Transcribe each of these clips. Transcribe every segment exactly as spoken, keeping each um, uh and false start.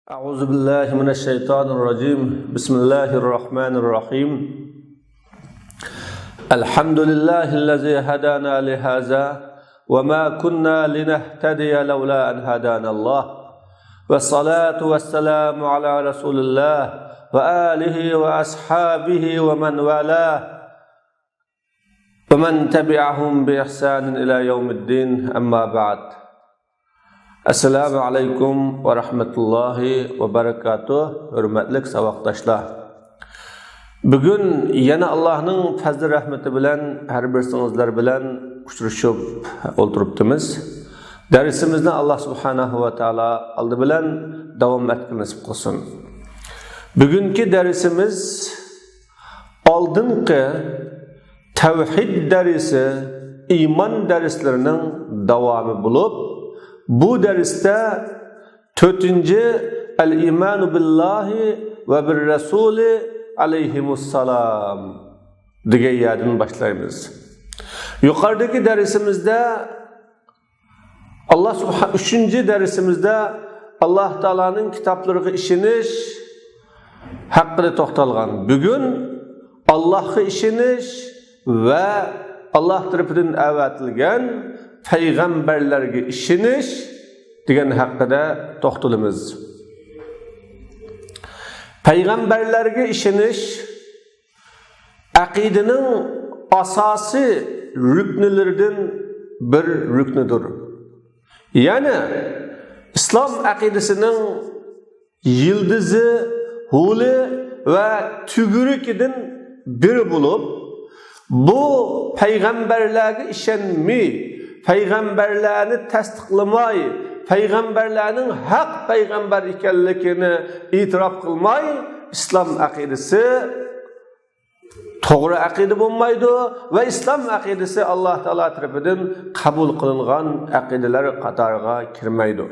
أعوذ بالله من الشيطان الرجيم. بسم الله الرحمن الرحيم. الحمد لله الذي هدانا لهذا وما كنا لنهتدي لولا أن هدانا الله. والصلاة والسلام على رسول الله وآله وأصحابه ومن والاه ومن تبعهم بإحسان إلى يوم الدين، أما بعد. السلام عليكم ورحمة الله وبركاته. ھۆرمەتلىك ساۋاقداشلار، بۈگۈن يەنە ئاللاھنىڭ پەزلى رەھمىتى بىلەن ھەر بىرسىڭىزلەر بىلەن ئۇچرىشىپ ئولتۇرۇپتىمىز. دەرسىمىزنى ئاللاھ سۇبھانەھۇ ۋە تائالا ئالدى بىلەن داۋام ئەتكىلى نېسىپ قىلسۇن. بۈگۈنكى دەرسىمىز ئالدىنقى تەۋھىد دەرسى، ئىمان دەرسلىرىنىڭ داۋامى بولۇپ، بۇ دەرستە تۆتىنچى، ئەل ئىمانۇ بىللاھى ۋە بىر رەسۇلى ئەلەيھىمۇسسالام دېگەن يەردىن باشلايمىز. يۇقىرىدىكى دەرسىمىزدە ئاللاھ سۇبھا-، ئۈچىنچى دەرسىمىزدە ئاللاھ تائالانىڭ كىتابلىرىغا ئىشىنىش ھەققىدە توختالغان. بۈگۈن ئاللاھقا ئىشىنىش ۋە ئاللاھ تەرىپىدىن ئەۋەتىلگەن پەيغەمبەرلەرگە ئىشىنىش دېگەن ھەققىدە توختىلىمىز. پەيغەمبەرلەرگە ئىشىنىش ئەقىدىنىڭ ئاساسىي رۈكنلىرىدىن بىر رۈكنىدۇر. يەنى ئىسلام ئەقىدىسىنىڭ يىلدىزى، ھولى ۋە تۈگۈرۈكىدىن بىرى بولۇپ، بۇ پەيغەمبەرلەرگە ئىشەنمەي، پەيغەمبەرلەرنى تەستىقلىماي، پەيغەمبەرلەرنىڭ ھەق پەيغەمبەر ئىكەنلىكىنى ئېتىراپ قىلماي، ئىسلام ئەقىدىسى توغرا ئەقىدە بولمايدۇ ۋە ئىسلام ئەقىدىسى ئاللاھ تائالا تەرىپىدىن قەبۇل قىلىنغان ئەقىدىلەر قاتارىغا كىرمەيدۇ.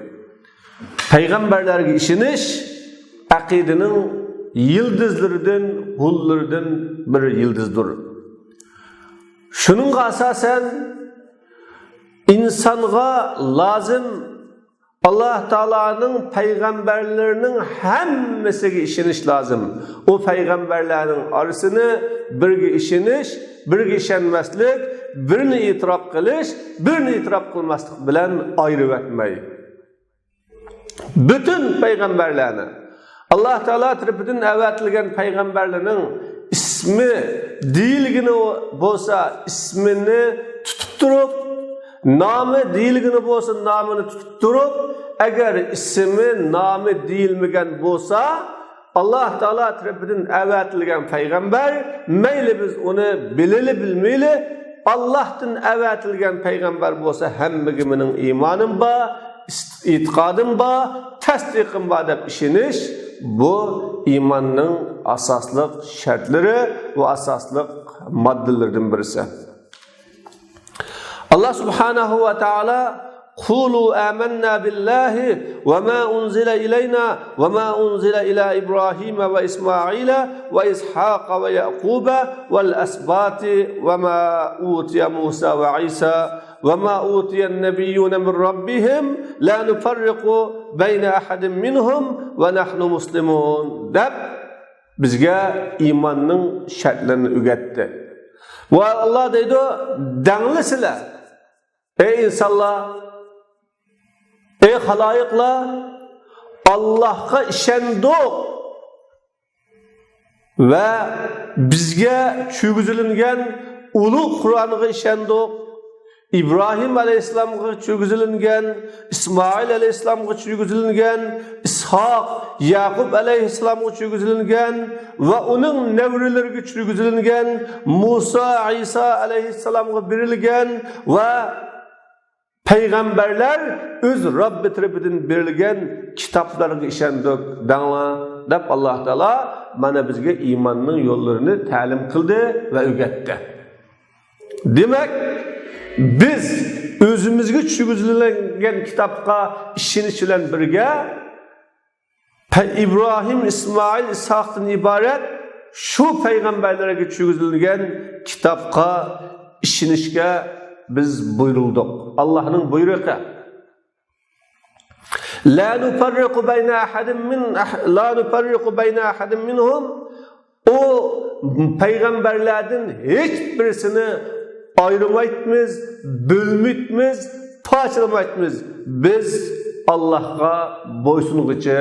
پەيغەمبەرلەرگە ئىشىنىش ئەقىدىنىڭ يىلدىزلىرىدىن، ھوللىرىدىن بىر يىلدىزدۇر. شۇنىڭغا ئاساسەن، ئىنسانغا لازىم ئاللاھ تائالانىڭ پەيغەمبەرلىرىنىڭ ھەممىسىگە ئىشىنىش لازىم. ئۇ پەيغەمبەرلەرنىڭ ئارىسىنى بىرىگە ئىشىنىش، بىرىگە ئىشەنمەسلىك، بىرنى ئېتىراپ قىلىش، بىرنى ئېتىراپ قىلماسلىق بىلەن ئايرىۋەتمەي، پۈتۈن پەيغەمبەرلەرنى، ئاللاھ تائالا تەرىپىدىن ئەۋەتىلگەن پەيغەمبەرلەرنىڭ ئىسمى دېيىلگىنى بولسا، ئىسمىنى تۇتۇپ تۇرۇپ، نامى دېيىلگىنى بولسا، نامىنى تۇتۇپ تۇرۇپ، ئەگەر ئىسمى، نامى دېيىلمىگەن بولسا، ئاللاھ تائالا تەرىپىدىن ئەۋەتىلگەن پەيغەمبەر، مەيلى بىز ئۇنى بىلىلى بىلمىيلى، ئاللاھتىن ئەۋەتىلگەن پەيغەمبەر بولسا، ھەممىگە مېنىڭ ئىمانىم بار، ئېتىقادىم بار، تەستىقىم بار دەپ ئىشىنىش، بۇ ئىماننىڭ ئاساسلىق شەرتلىرى ۋە ئاساسلىق ماددىلىرىدىن بىرسى. ئاللاھ سۇبھانەھۇ ۋە تائالا، قۇلۇ ئامەننا بىللاھى ۋە ما ئۇنزىلە ئىلەينا ۋە ما ئۇنزىلە ئىلە ئىبراھىمە ۋە ئىسمائىلە ۋە ئىسھاقە ۋە يەئقۇبە ۋەل ئەسباتى ۋە ما ئۇتىيە مۇسا ۋە ئىسا ۋە ما ئۇتىيەن نەبىييۇنە مىن رەببىھىم لا نۇفەررىقۇ بەينە ئەھەدىم مىنھۇم ۋە نەھنۇ مۇسلىمۇن دەپ، بىزگە ئىماننىڭ شەرتلىرىنى ئۆگەتتى. ۋە ئاللاھ دەيدۇ، دەڭلىسىلەر، ئەي ئىنسانلار، ئەي خالايىقلار، ئاللاھقا ئىشەندۇق ۋە بىزگە چۈشۈرگۈزۈلۈنگەن ئۇلۇغ قۇرئانغا ئىشەندۇق. ئىبراھىم ئەلەيھىسسالامغا چۈشۈرگۈزۈلۈنگەن، ئىسمائىل ئەلەيھىسسالامغا چۈشۈرگۈزۈلۈنگەن، ئىسھاق، يەقۇب ئەلەيھىسسالامغا چۈشۈرگۈزۈلۈنگەن ۋە ئۇنىڭ نەۋرىلىرىگە چۈشۈرگۈزۈلۈنگەن، مۇسا، ئىسا ئەلەيھىسسالامغا بېرىلگەن ۋە پەيغەمبەرلەر ئۆز رەببى تەرىپىدىن بېرىلگەن كىتابلارغا ئىشەندۇق دەڭلار دەپ، ئاللاھ تائالا مانا بىزگە ئىماننىڭ يوللىرىنى تەلىم قىلدى ۋە ئۆگەتتى. دېمەك، بىز ئۆزىمىزگە چۈشۈرگۈزۈلگەن كىتابقا ئىشىنىش بىلەن بىرگە، پە-، ئىبراھىم، ئىسمائىل، ئىسھاقتىن ئىبارەت شۇ پەيغەمبەرلەرگە چۈشۈرگۈزۈلگەن كىتابقا ئىشىنىشكە بىز بۇيرۇلدۇق. ئاللاھنىڭ بۇيرۇقى. لا نفرق بين أحد من، لا نفرق بين أحد منهم. ئۇ پەيغەمبەرلەردىن ھېچ بىرسىنى ئايرىمايتمىز، بۆلمەيتمىز، پارچىلىمايتمىز. بىز ئاللاھقا بويسۇنغۇچى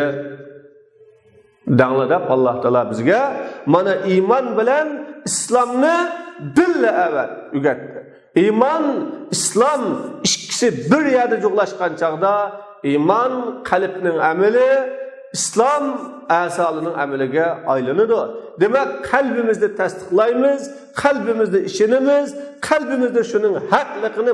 دەڭلار دەپ، ئاللاھ تائالا بىزگە مانا ئىمان بىلەن ئىسلامنى بىللە ئەۋەت ئۆگەتتى. ئىمان، ئىسلام ئىككىسى بىر يەردە جۇغلاشقان چاغدا، ئىمان قەلبنىڭ ئەمىلى، ئىسلام ئەزالارنىڭ ئەمىلىگە ئايلىنىدۇ. دېمەك، قەلبىمىزدە تەستىقلايمىز، قەلبىمىزدە ئىشىنىمىز، قەلبىمىزدە شۇنىڭ ھەقلىقىنى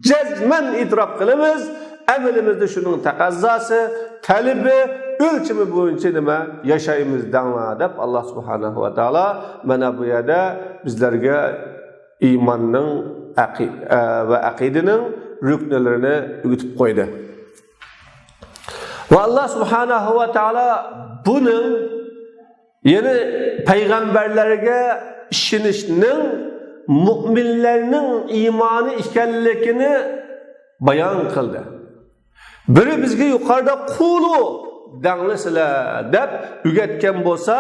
جەزمەن ئېتىراپ قىلىمىز، ئەمىلىمىزدە شۇنىڭ تەقەززاسى، تەلىپى، ئۆلچىمى بويىچە نېمە ياشايمىز دەڭلار دەپ، ئاللاھ سۇبھانەھۇ ۋە تائالا مانا بۇ يەردە بىزلەرگە ئىماننىڭ ئەقى-، ئە، ۋە ئەقىدىنىڭ رۇكنلىرىنى ئۆگىتىپ قويدى. ۋە ئاللاھ سۇبھانەھۇ ۋە تائالا بۇنىڭ، يەنى پەيغەمبەرلەرگە ئىشىنىشنىڭ مۆمىنلەرنىڭ ئىمانى ئىكەنلىكىنى بايان قىلدى. بىرى بىزگە يۇقىرىدا «قۇلۇ» دەڭلىسىلەر دەپ ئۆگەتكەن بولسا،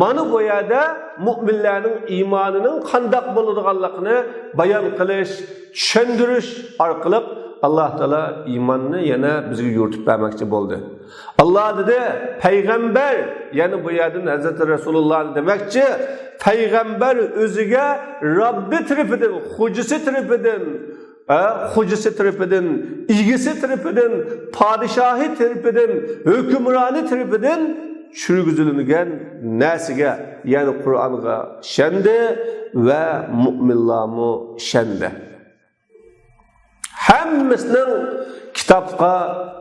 مانا بۇ يەردە مۆمىنلەرنىڭ ئىمانىنىڭ قانداق بولىدىغانلىقىنى بايان قىلىش، چۈشەندۈرۈش ئارقىلىق ئاللاھ تائالا ئىماننى يەنە بىزگە يورۇتۇپ بەرمەكچى بولدى. ئاللاھ دېدى، پەيغەمبەر، يەنى بۇ يەردىن ھەزرىتى رەسۇلۇللاھنى دېمەكچى، پەيغەمبەر ئۆزىگە رەببى تەرىپىدىن، خوجىسى تەرىپىدىن، ئە، خوجىسى تەرىپىدىن، ئىگىسى تەرىپىدىن، پادىشاھى تەرىپىدىن، ھۆكۈمرانى تەرىپىدىن چۈشۈرگۈزۈلگەن نەرسىگە، يەنى قۇرئانغا ئىشەندى ۋە مۆمىنلارمۇ ئىشەندى. ھەممىسىنىڭ كىتابقا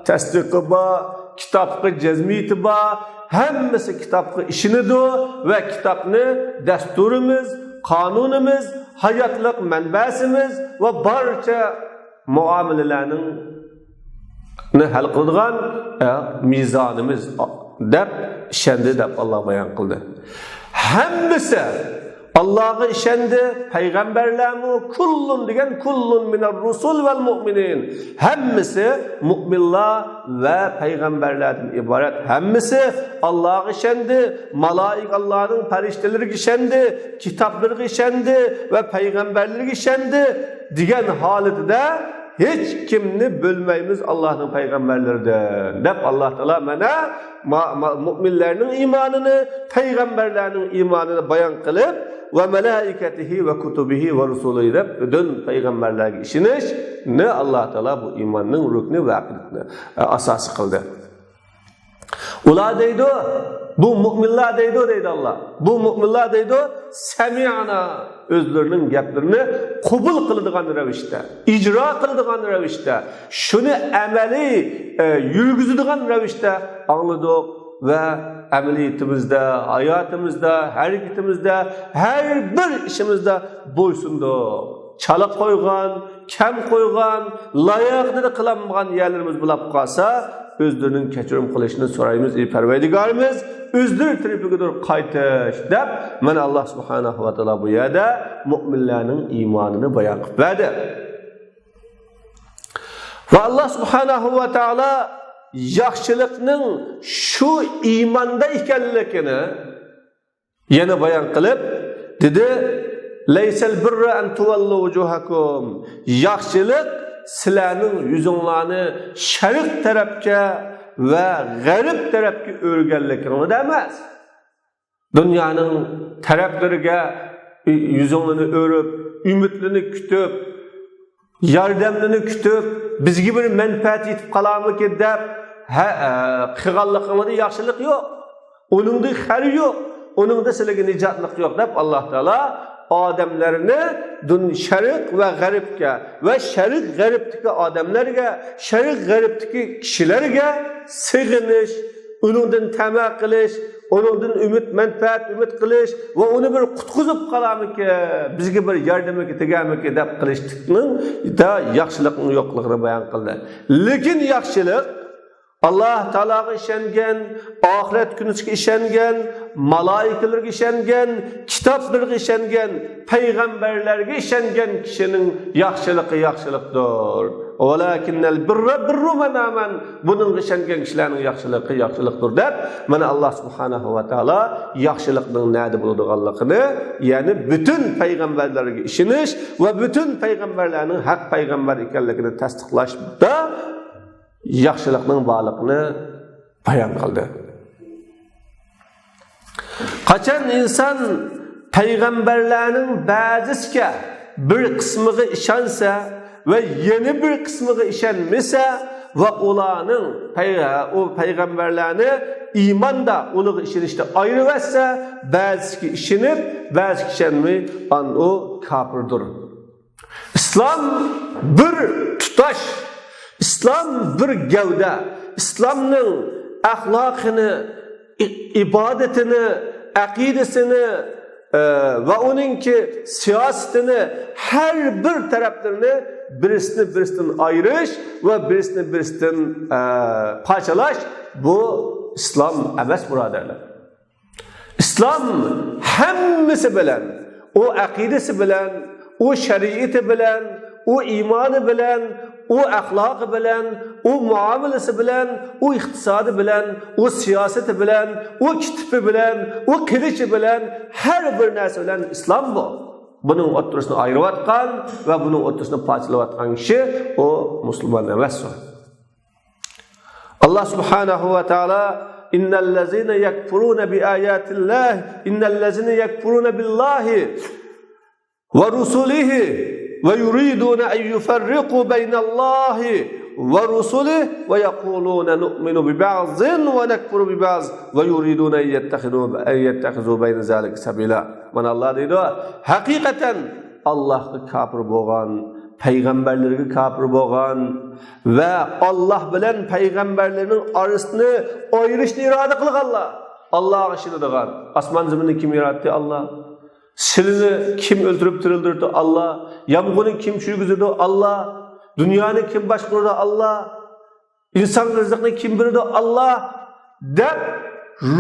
تەستىقى بار، كىتابقا جەزمىيىتى بار، ھەممىسى كىتابقا ئىشىنىدۇ ۋە كىتابنى دەستۇرىمىز، قانۇنىمىز، ھاياتلىق مەنبەسىمىز ۋە بارچە مۇئامىلىلەرنىڭ نى ھەل قىلىدىغان، ئە، مىزانىمىز دەپ ئىشەندى دەپ ئاللاھ بايان قىلدى. ھەممىسى ئاللاھقا ئىشەندى، پەيغەمبەرلەرمۇ، كۇللۇن دېگەن، كۇللۇن مىنەر رۇسۇل ۋەل مۇئمىنىن، ھەممىسى مۆمىنلار ۋە پەيغەمبەرلەردىن ئىبارەت، ھەممىسى ئاللاھقا ئىشەندى، مالائىكە، ئاللاھنىڭ پەرىشتىلىرىگە ئىشەندى، كىتابلىرىغا ئىشەندى ۋە پەيغەمبەرلىرىگە ئىشەندى دېگەن ھالىتىدە، ھېچ كىمنى بۆلمەيمىز ئاللاھنىڭ پەيغەمبەرلىرىدىن دەپ، ئاللاھ تائالا مانا ما-، ما-، مۆمىنلەرنىڭ ئىمانىنى، پەيغەمبەرلەرنىڭ ئىمانىنى بايان قىلىپ، ۋە مەلائىكەتىھى ۋە كۇتۇبىھى ۋە رۇسۇلىھى دەپ پۈتۈن پەيغەمبەرلەرگە ئىشىنىشنى ئاللاھ تائالا بۇ ئىماننىڭ رۇكنى ۋە ئەقىدىسىنى، ئە، ئاساسى قىلدى. ئۇلار دەيدۇ، بۇ مۆمىنلار دەيدۇ، دەيدۇ ئاللاھ. بۇ مۆمىنلار دەيدۇ، سەمىئنا، ئۆزلىرىنىڭ گەپلىرىنى قوبۇل قىلىدىغان رەۋىشتە، ئىجرا قىلىدىغان رەۋىشتە، شۇنى ئەمەلىي، ئە، يۈرگۈزىدىغان رەۋىشتە ئاڭلىدۇق ۋە ئەمەلىيىتىمىزدە، ھاياتىمىزدا، ھەرىكىتىمىزدە، ھەر بىر ئىشىمىزدا بويسۇندۇق. چالا قويغان، كەم قويغان، لايىقىدا قىلالمىغان يەرلىرىمىز بولۇپ قالسا، ئۆزلىرىنىڭ كەچۈرۈم قىلىشىنى سورايمىز، ئەي پەرۋەردىگارىمىز، ئۆزلىرى تەرىپىگىدۇر قايتىش، دەپ، مانا ئاللاھ سۇبھانەھۇ ۋە تائالا بۇ يەردە مۆمىنلەرنىڭ ئىمانىنى بايان قىلىپ بەردى. ۋە ئاللاھ سۇبھانەھۇ ۋە تائالا ياخشىلىقنىڭ شۇ ئىماندا ئىكەنلىكىنى، يەنە بايان قىلىپ دېدى، لەيسەل بىررە ئەن تۇۋەللۇ ۋۇجۇھەكۇم. ياخشىلىق سىلەرنىڭ يۈزۈڭلارنى شەرق تەرەپكە ۋە غەرب تەرەپكە ئۆرىگەنلىكىڭلاردا ئەمەس. دۇنيانىڭ تەرەپلىرىگە يۈزۈڭلارنى ئۆرۈپ، ئۈمىدلىرىنى كۈتۈپ، ياردەمنى كۈتۈپ، بىزگە بىر مەنپەئەت يېتىپ قالارمىكىن دەپ، ھە، ئە، قىلغانلىقىڭلاردا ياخشىلىق يوق. ئۇنىڭدا خەير يوق. ئۇنىڭدا سىلىگە نىجاتلىق يوق دەپ، ئاللاھ تائالا ئادەملەرنى دۇن-، شەرق ۋە غەربكە ۋە شەرق غەربتىكى ئادەملەرگە، شەرق غەربتىكى كىشىلەرگە سېغىنىش، ئۇنىڭدىن تەمە قىلىش، ئۇنىڭدىن ئۈمىد، مەنپەئەت ئۈمىد قىلىش ۋە ئۇنى بىر قۇتقۇزۇپ قالارمىكى، بىزگە بىر ياردىمىگە تېگەرمىكى دەپ قىلىشلىقنىڭ، ياخشىلىقنىڭ يوقلۇقىنى بايان قىلدى. لېكىن ياخشىلىق ئاللاھ تائالاغا ئىشەنگەن، ئاخىرەت كۈنىگە ئىشەنگەن، مالائىكىلەرگە ئىشەنگەن، كىتابلىرىغا ئىشەنگەن، پەيغەمبەرلەرگە ئىشەنگەن كىشىنىڭ ياخشىلىقى ياخشىلىقتۇر. ۋالاكىننەل بىررە بىررۇ مەن ئامەن. بۇنىڭغا ئىشەنگەن كىشىلەرنىڭ ياخشىلىقى ياخشىلىقتۇر دەپ، مانا ئاللاھ سۇبھانەھۇ ۋە تائالا ياخشىلىقنىڭ نەدە بولىدىغانلىقىنى، يەنى پۈتۈن پەيغەمبەرلەرگە ئىشىنىش ۋە پۈتۈن پەيغەمبەرلەرنىڭ ھەق پەيغەمبەر ئىكەنلىكىنى تەستىقلاشتا ياخشىلىقنىڭ بارلىقىنى بايان قىلدى. قاچان ئىنسان پەيغەمبەرلەرنىڭ بەزىسىگە، بىر قىسمىغا ئىشەنسە ۋە يەنە بىر قىسمىغا ئىشەنمىسە ۋە ئۇلارنىڭ پەي-، ئۇ پەيغەمبەرلەرنى ئىماندا، ئۇلىغا ئىشىنىشتا ئايرىۋەتسە، بەزىسىگە ئىشىنىپ، بەزىسىگە ئىشەنمەي، ئان ئۇ كاپىردۇر. ئىسلام بىر تۇتاش، ئىسلام بىر گەۋدە، ئىسلامنىڭ ئەخلاقىنى، ئى-، ئىبادىتىنى، ئەقىدىسىنى، ئە، ۋە ئۇنىڭكى سىياسىتىنى ھەر بىر تەرەپلىرىنى بىرسىنى بىرسىدىن ئايرىش ۋە بىرسىنى بىرسىدىن، ئە، پارچىلاش، بۇ ئىسلام ئەمەس، بۇرادەرلەر. ئىسلام ھەممىسى بىلەن، ئۇ ئەقىدىسى بىلەن، ئۇ شەرىئىتى بىلەن، ئۇ ئىمانى بىلەن، ئۇ ئەخلاقى بىلەن، ئۇ مۇئامىلىسى بىلەن، ئۇ ئىقتىسادى بىلەن، ئۇ سىياسىتى بىلەن، ئۇ كىتىپى بىلەن، ئۇ قىلىچى بىلەن، ھەر بىر نەرسە بىلەن ئىسلام بۇ. بۇنىڭ ئوتتۇرىسىنى ئايرىۋاتقان ۋە بۇنىڭ ئوتتۇرىسىنى پارچىلاۋاتقان كىشى ئۇ مۇسۇلمان ئەمەس. ئاللاھ سۇبھانەھۇ ۋە تائالا، إن الذين يكفرون بآيات الله، إن الذين يكفرون بالله ورسله ويريدون أن يفرقوا بين الله ورسله ويقولون نؤمن ببعض ونكفر ببعض ويريدون أن يتخذوا، أن يتخذوا بين ذلك سبيلا. مانا ئاللاھ دەيدۇ، ھەقىقەتەن ئاللاھقا كاپىر بولغان، پەيغەمبەرلىرىگە كاپىر بولغان ۋە ئاللاھ بىلەن پەيغەمبەرلىرىنىڭ ئارىسىنى ئايرىشنى ئىرادە قىلغانلار، ئاللاھقا ئىشىنىدىغان، ئاسمان زېمىننى كىم ياراتتى؟ ئاللاھ. سىلىنى كىم ئۆلتۈرۈپ تىرىلدۈردى؟ ئاللاھ. يامغۇرنى كىم چۈشۈرگۈزىدۇ؟ ئاللاھ. دۇنيانى كىم باشقۇرىدۇ؟ ئاللاھ. ئىنسان رىزقىنى كىم بېرىدۇ؟ ئاللاھ، دەپ،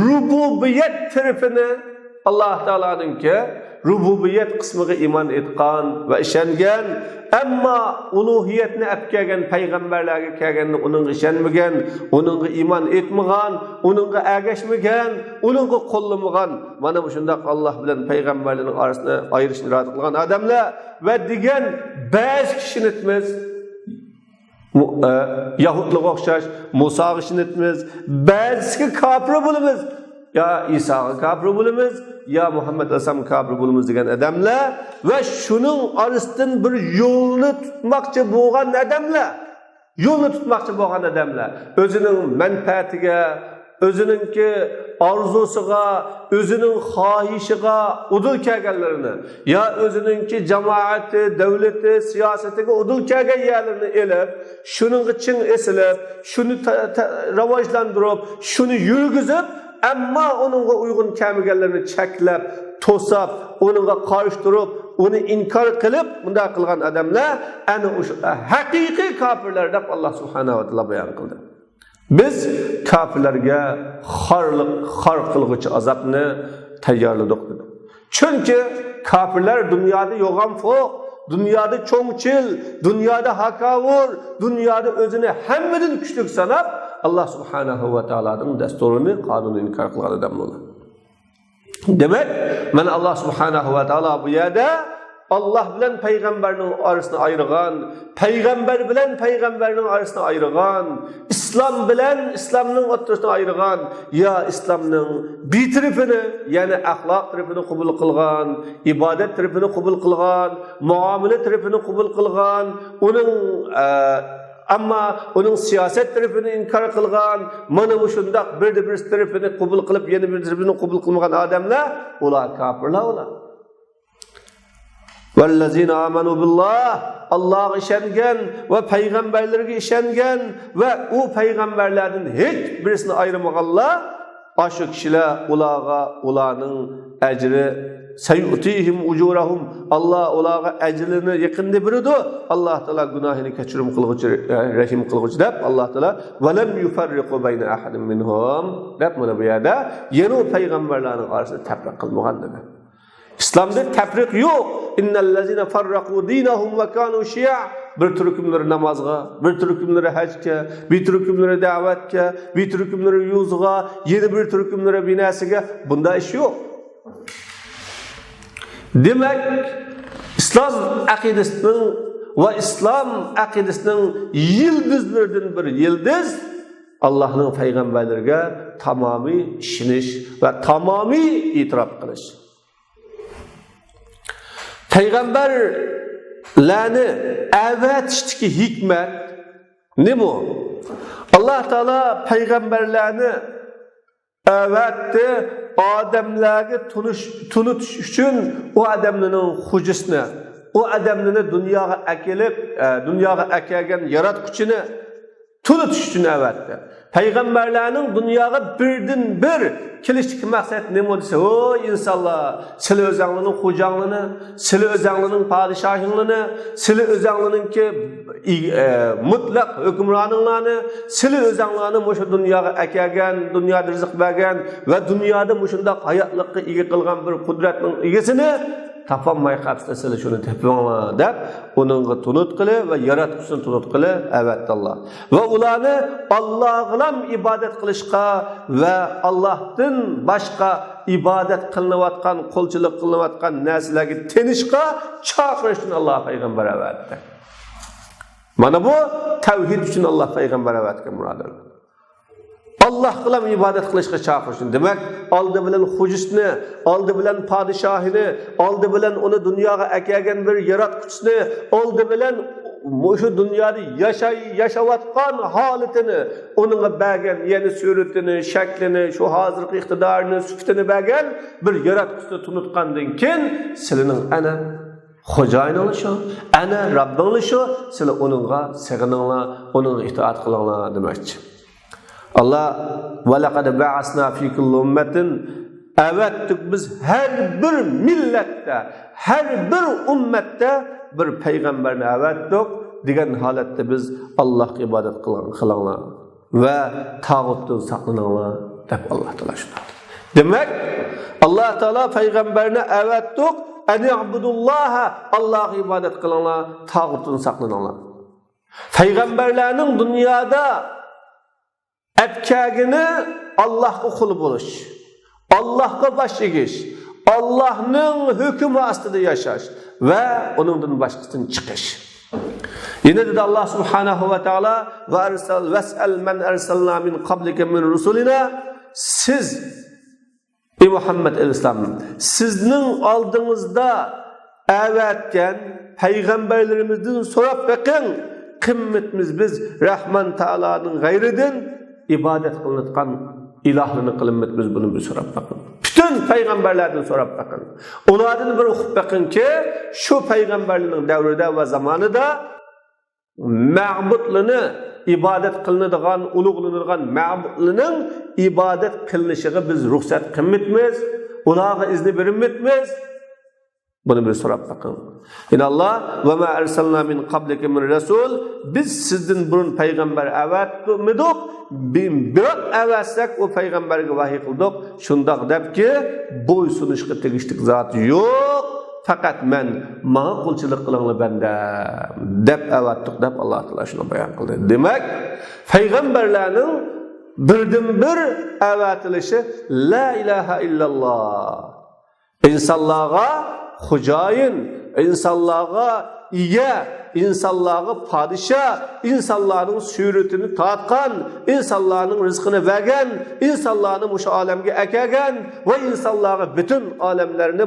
رۇبۇبىيەت تەرىپىنى، ئاللاھ تائالانىڭكى رۇبۇبىيەت قىسمىغا ئىمان ئېيتقان ۋە ئىشەنگەن، ئەمما ئۇلۇھىيەتنى ئەپ كەلگەن پەيغەمبەرلەرگە كەلگەندە ئۇنىڭغا ئىشەنمىگەن، ئۇنىڭغا ئىمان ئېيتمىغان، ئۇنىڭغا ئەگەشمىگەن، ئۇنىڭغا قوللىمىغان، مانا مۇشۇنداق ئاللاھ بىلەن پەيغەمبەرلەرنىڭ ئارىسىنى ئايرىشنى ئىرادە قىلغان ئادەملەر ۋە دېگەن بەزى كىشىنى ئېيتىمىز. مۇ-، ئە، يەھۇدلارغا ئوخشاش مۇساغا ئىشىنىمىز، بەزىسىگە كاپىر بولىمىز، يا ئىساغا كاپىر بولىمىز، يا مۇھەممەد ئەلەيھىسسالامغا كاپىر بولىمىز دېگەن ئادەملەر ۋە شۇنىڭ ئارىسىدىن بىر يولنى تۇتماقچى بولغان ئادەملەر، يولنى تۇتماقچى بولغان ئادەملەر ئۆزىنىڭ مەنپەئەتىگە، ئۆزىنىڭكى ئارزۇسىغا، ئۆزىنىڭ خاھىشىغا ئۇدۇل كەلگەنلىرىنى، يا ئۆزىنىڭكى جامائىتى، دۆلىتى، سىياسىتىگە ئۇدۇل كەلگەن يەرلىرىنى ئېلىپ، شۇنىڭغا چىڭ ئېسىلىپ، شۇنى تە-، تە-، راۋاجلاندۇرۇپ، شۇنى يۈرگۈزۈپ، ئەمما ئۇنىڭغا ئۇيغۇن كەلمىگەنلىرىنى چەكلەپ، توساپ، ئۇنىڭغا قارشى تۇرۇپ، ئۇنى ئىنكار قىلىپ، مۇنداق قىلغان ئادەملەر ئەنە ئۇشۇ ھەقىقىي كاپىرلار دەپ ئاللاھ سۇبھانەھۇ ۋە تائالا بايان قىلدى. بىز كاپىرلارغا خارلىق، خار قىلغۇچى ئازابنى تەييارلىدۇق دېدى. چۈنكى كاپىرلار دۇنيادا يوغان فوق، دۇنيادا چوڭچىل، دۇنيادا ھاكاۋۇر، دۇنيادا ئۆزىنى ھەممىدىن كۈچلۈك ساناپ، ئاللاھ سۇبھانەھۇ ۋە تائالانىڭ دەستۇرىنى، قانۇنىنى ئىنكار قىلغان ئادەملەر. دېمەك، مانا ئاللاھ سۇبھانەھۇ ۋە تائالا بۇ يەردە ئاللاھ بىلەن پەيغەمبەرنىڭ ئارىسىنى ئايرىغان، پەيغەمبەر بىلەن پەيغەمبەرنىڭ ئارىسىنى ئايرىغان، ئىسلام بىلەن ئىسلامنىڭ ئوتتۇرىسىنى ئايرىغان، يا ئىسلامنىڭ بىر تەرىپىنى، يەنى ئەخلاق تەرىپىنى قوبۇل قىلغان، ئىبادەت تەرىپىنى قوبۇل قىلغان، مۇئامىلە تەرىپىنى قوبۇل قىلغان، ئۇنىڭ، ئە، ئەمما ئۇنىڭ سىياسەت تەرىپىنى ئىنكار قىلغان، مانا مۇشۇنداق بىردە بىر تەرىپىنى قوبۇل قىلىپ، يەنە بىر تەرىپىنى قوبۇل قىلمىغان ئادەملەر، ئۇلار كاپىرلار ئۇلار. والذين آمنوا بالله، ئاللاھقا ئىشەنگەن ۋە پەيغەمبەرلىرىگە ئىشەنگەن ۋە ئۇ پەيغەمبەرلەردىن ھېچ بىرسىنى ئايرىمىغانلار، ئاشۇ كىشىلەر، ئۇلارغا ئۇلارنىڭ ئەجرى سَيُؤْتِيهِمْ أُجُورَهُمْ، ئاللا ئۇلارغا ئەجرىنى يېقىندا بېرىدۇ. ئاللا تائالا گۇناھىنى كەچۈرۈم قىلغۇچى، رەھىم قىلغۇچى دەپ، ئاللا تائالا، وَلَمْ يُفَرِّقُوا بَيْنَ أَحَدٍ مِنْهُمْ دەپ، مانا بۇ يەردە يەنە پەيغەمبەرلەرنىڭ ئارىسىدا تەپرىق قىلمىغان دېدى. ئىسلامدا تەپرىق يوق. إِنَّ الَّذِينَ فَرَّقُوا دِينَهُمْ وَكَانُوا شِيَعًا. بىر تۈركۈملىرى نامازغا، بىر تۈركۈملىرى ھەجگە، بىر تۈركۈملىرى دەۋەتكە، بىر تۈركۈملىرى يۇزغا، يەنە بىر تۈركۈملىرى بىر نەرسىگە. بۇنداق ئىش يوق. دېمەك، ئىسلام ئەقىدىسىنىڭ ۋە ئىسلام ئەقىدىسىنىڭ يىلدىزلىرىدىن بىر يىلدىز ئاللانىڭ پەيغەمبەرلىرىگە تامامىي ئىشىنىش ۋە تامامىي ئېتىراپ قىلىش. پەيغەمبەرلەرنى ئەۋەتىشتىكى ھېكمەت نېمە؟ ئاللا تائالا پەيغەمبەرلەرنى ئەۋەتتى، ئادەملەرگە تونۇش، تونۇتۇش ئۈچۈن ئۇ ئادەملەرنىڭ خوجىسىنى، ئۇ ئادەملەرنى دۇنياغا ئەكېلىپ، ئە، دۇنياغا ئەكەلگەن ياراتقۇچىنى تونۇتۇش ئۈچۈن ئەۋەتتى. پەيغەمبەرلەرنىڭ دۇنياغا بىردىنبىر كېلىشتىكى مەقسەت نېمە دېسە، ھوي ئىنسانلار، سىلى ئۆزەڭلارنىڭ خوجاڭلىرىنى، سىلى ئۆزەڭلارنىڭ پادىشاھىڭلىرىنى، سىلى ئۆزەڭلارنىڭكى ئىگ-، ئە، مۇتلەق ھۆكۈمرانىڭلارنى، سىلى ئۆزەڭلارنى مۇشۇ دۇنياغا ئەكەلگەن، دۇنيادا رىزىق بەرگەن ۋە دۇنيادا مۇشۇنداق ھاياتلىققا ئىگە قىلغان بىر قۇدرەتنىڭ ئىگىسىنى تاپالماي قاپسىلەر، سىلى شۇنى تېپىۋېلىڭلار دەپ، ئۇنىڭغا تونۇتقىلى ۋە ياراتقۇچىسىنى تونۇتقىلى ئەۋەتتى ئاللا. ۋە ئۇلارنى ئاللاغىلام ئىبادەت قىلىشقا ۋە ئاللاھتىن باشقا ئىبادەت قىلىنىۋاتقان، قۇلچىلىق قىلىنىۋاتقان نەرسىلەرگە تېنىشقا چاقىرىش ئۈچۈن ئاللا پەيغەمبەر ئەۋەتتى. مانا بۇ تەۋھىد ئۈچۈن ئاللا پەيغەمبەر ئەۋەتكەن، بۇرادەرلەر. ئاللاھقىلا ئىبادەت قىلىشقا چاقىرىش ئۈچۈن. دېمەك، ئالدى بىلەن خوجىسىنى، ئالدى بىلەن پادىشاھىنى، ئالدى بىلەن ئۇنى دۇنياغا ئەكەلگەن بىر ياراتقۇچىسىنى، ئالدى بىلەن مۇشۇ دۇنيادا ياشاي، ياشاۋاتقان ھالىتىنى، ئۇنىڭغا بەرگەن، يەنى سۈرىتىنى، شەكلىنى، شۇ ھازىرقى ئىقتىدارىنى، سۈپىتىنى بەرگەن بىر ياراتقۇچىسىنى تونۇتقاندىن كېيىن، سىلىنىڭ ئەنە خوجايىنىڭلار شۇ، ئەنە رەببىڭلار شۇ، سىلەر ئۇنىڭغا سېغىنىڭلار، ئۇنىڭغا ئىتائەت قىلىڭلار دېمەكچى. ئاللا، ۋەلەقەد بەئەسنا فى كۇللى ئۇممەتىن، ئەۋەتتۇق بىز ھەر بىر مىللەتتە، ھەر بىر ئۈممەتتە بىر پەيغەمبەرنى ئەۋەتتۇق دېگەن ھالەتتە بىز ئاللاھقا ئىبادەت قىلىڭ، قىلىڭلار ۋە تاغۇتتىن ساقلىنىڭلار دەپ ئاللا تائالا شۇنداق. دېمەك، ئاللا تائالا پەيغەمبەرنى ئەۋەتتۇق، ئەنىئبۇدۇللاھە، ئاللاغا ئىبادەت قىلىڭلار، تاغۇتتىن ساقلىنىڭلار. پەيغەمبەرلەرنىڭ دۇنيادا ئەپكەلگىنى ئاللاھقا قۇل بولۇش، ئاللاھقا باش ئېگىش، ئاللاھنىڭ ھۆكمى ئاستىدا ياشاش ۋە ئۇنىڭدىن باشقىسىدىن چىقىش. يەنە دېدى ئاللا سۇبھانەھۇ ۋە تائالا، ۋە ئەرسەل، ۋەسئەل مەن ئەرسەلنا مىن قەبلىكە مىن رۇسۇلىنا، سىز ئى مۇھەممەد ئەلەيھىسسالام، سىزنىڭ ئالدىڭىزدا ئەۋەتكەن پەيغەمبەرلىرىمىزدىن سوراپ بېقىڭ، قىلمىدىمىز بىز رەھمان تائالانىڭ غەيرىدىن ئىبادەت قىلىنىدىغان ئىلاھلارنى، قىلمىدىمىز بۇنى بىر سوراپ بېقىڭ. پۈتۈن پەيغەمبەرلەردىن سوراپ بېقىڭ. ئۇلاردىن بىر ئۇقۇپ بېقىڭكى، شۇ پەيغەمبەرلەرنىڭ دەۋرىدە ۋە زامانىدا مەبۇدلىرىنى، ئىبادەت قىلىنىدىغان، ئۇلۇغلىنىدىغان مەبۇدلىرىنىڭ ئىبادەت قىلىنىشىغا بىز رۇخسەت قىلمىدىمىز، ئۇلارغا ئىزنى بېرمىدىمىز. بۇنى بىر سوراپ بېقىڭ. يەنە ئاللا، ۋە ما ئەرسەلنا مىن قەبلىكە مىن رەسۇل، بىز سىزدىن بۇرۇن پەيغەمبەر ئەۋەتمىدۇق، بىراق ئەۋەتسەك ئۇ پەيغەمبەرگە ۋەھىي قىلدۇق، شۇنداق دەپكى، بويسۇنۇشقا تېگىشلىك زات يوق، پەقەت مەن، ماڭا قۇلچىلىق قىلىڭلار بەندەم، دەپ ئەۋەتتۇق، دەپ ئاللا تائالا شۇنى بايان قىلدى. دېمەك، پەيغەمبەرلەرنىڭ بىردىنبىر ئەۋەتىلىشى لا ئىلاھە ئىللاللا. ئىنسانلارغا خوجايىن، ئىنسانلارغا ئىگە، ئىنسانلارغا پادىشاھ، ئىنسانلارنىڭ سۈرىتىنى تارتقان، ئىنسانلارنىڭ رىزقىنى بەرگەن، ئىنسانلارنى مۇشۇ ئالەمگە ئەكەلگەن ۋە ئىنسانلارغا پۈتۈن ئالەملەرنى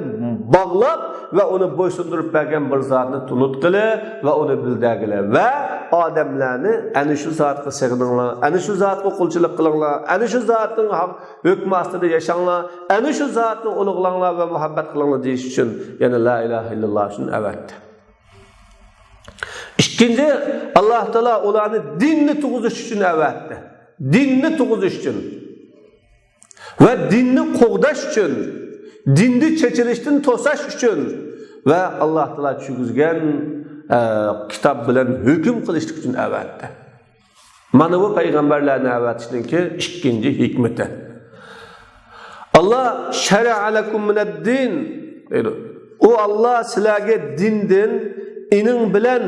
باغلاپ ۋە ئۇنى بويسۇندۇرۇپ بەرگەن بىر زاتنى تونۇتقىلى ۋە ئۇنى بىلدۈرگىلى ۋە ئادەملەرنى ئەنە شۇ زاتقا سېغىنىڭلار، ئەنە شۇ زاتقا قۇلچىلىق قىلىڭلار، ئەنە شۇ زاتنىڭ ھەق-، ھۆكمى ئاستىدا ياشاڭلار، ئەنە شۇ زاتنى ئۇلۇغلاڭلار ۋە مۇھەببەت قىلىڭلار دېيىش ئۈچۈن يەنە لا ئىلاھە ئىللاللا ئۈچۈن ئەۋەتتى. ئىككىنچى، ئاللا تائالا ئۇلارنى دىننى تۇغۇزۇش ئۈچۈن ئەۋەتتى. دىننى تۇغۇزۇش ئۈچۈن ۋە دىننى قوغداش ئۈچۈن، دىننى چېچىلىشتىن توساش ئۈچۈن ۋە ئاللا تائالا چۈشۈرگۈزگەن، ئە، كىتاب بىلەن ھۆكۈم قىلىشلىق ئۈچۈن ئەۋەتتى. مانا بۇ پەيغەمبەرلەرنى ئەۋەتىشنىڭكى ئىككىنچى ھېكمىتى. ئاللا شەرەئە لەكۇم مىنەددىن دەيدۇ. ئۇ ئاللا سىلەرگە دىندىن ئېنىڭ بىلەن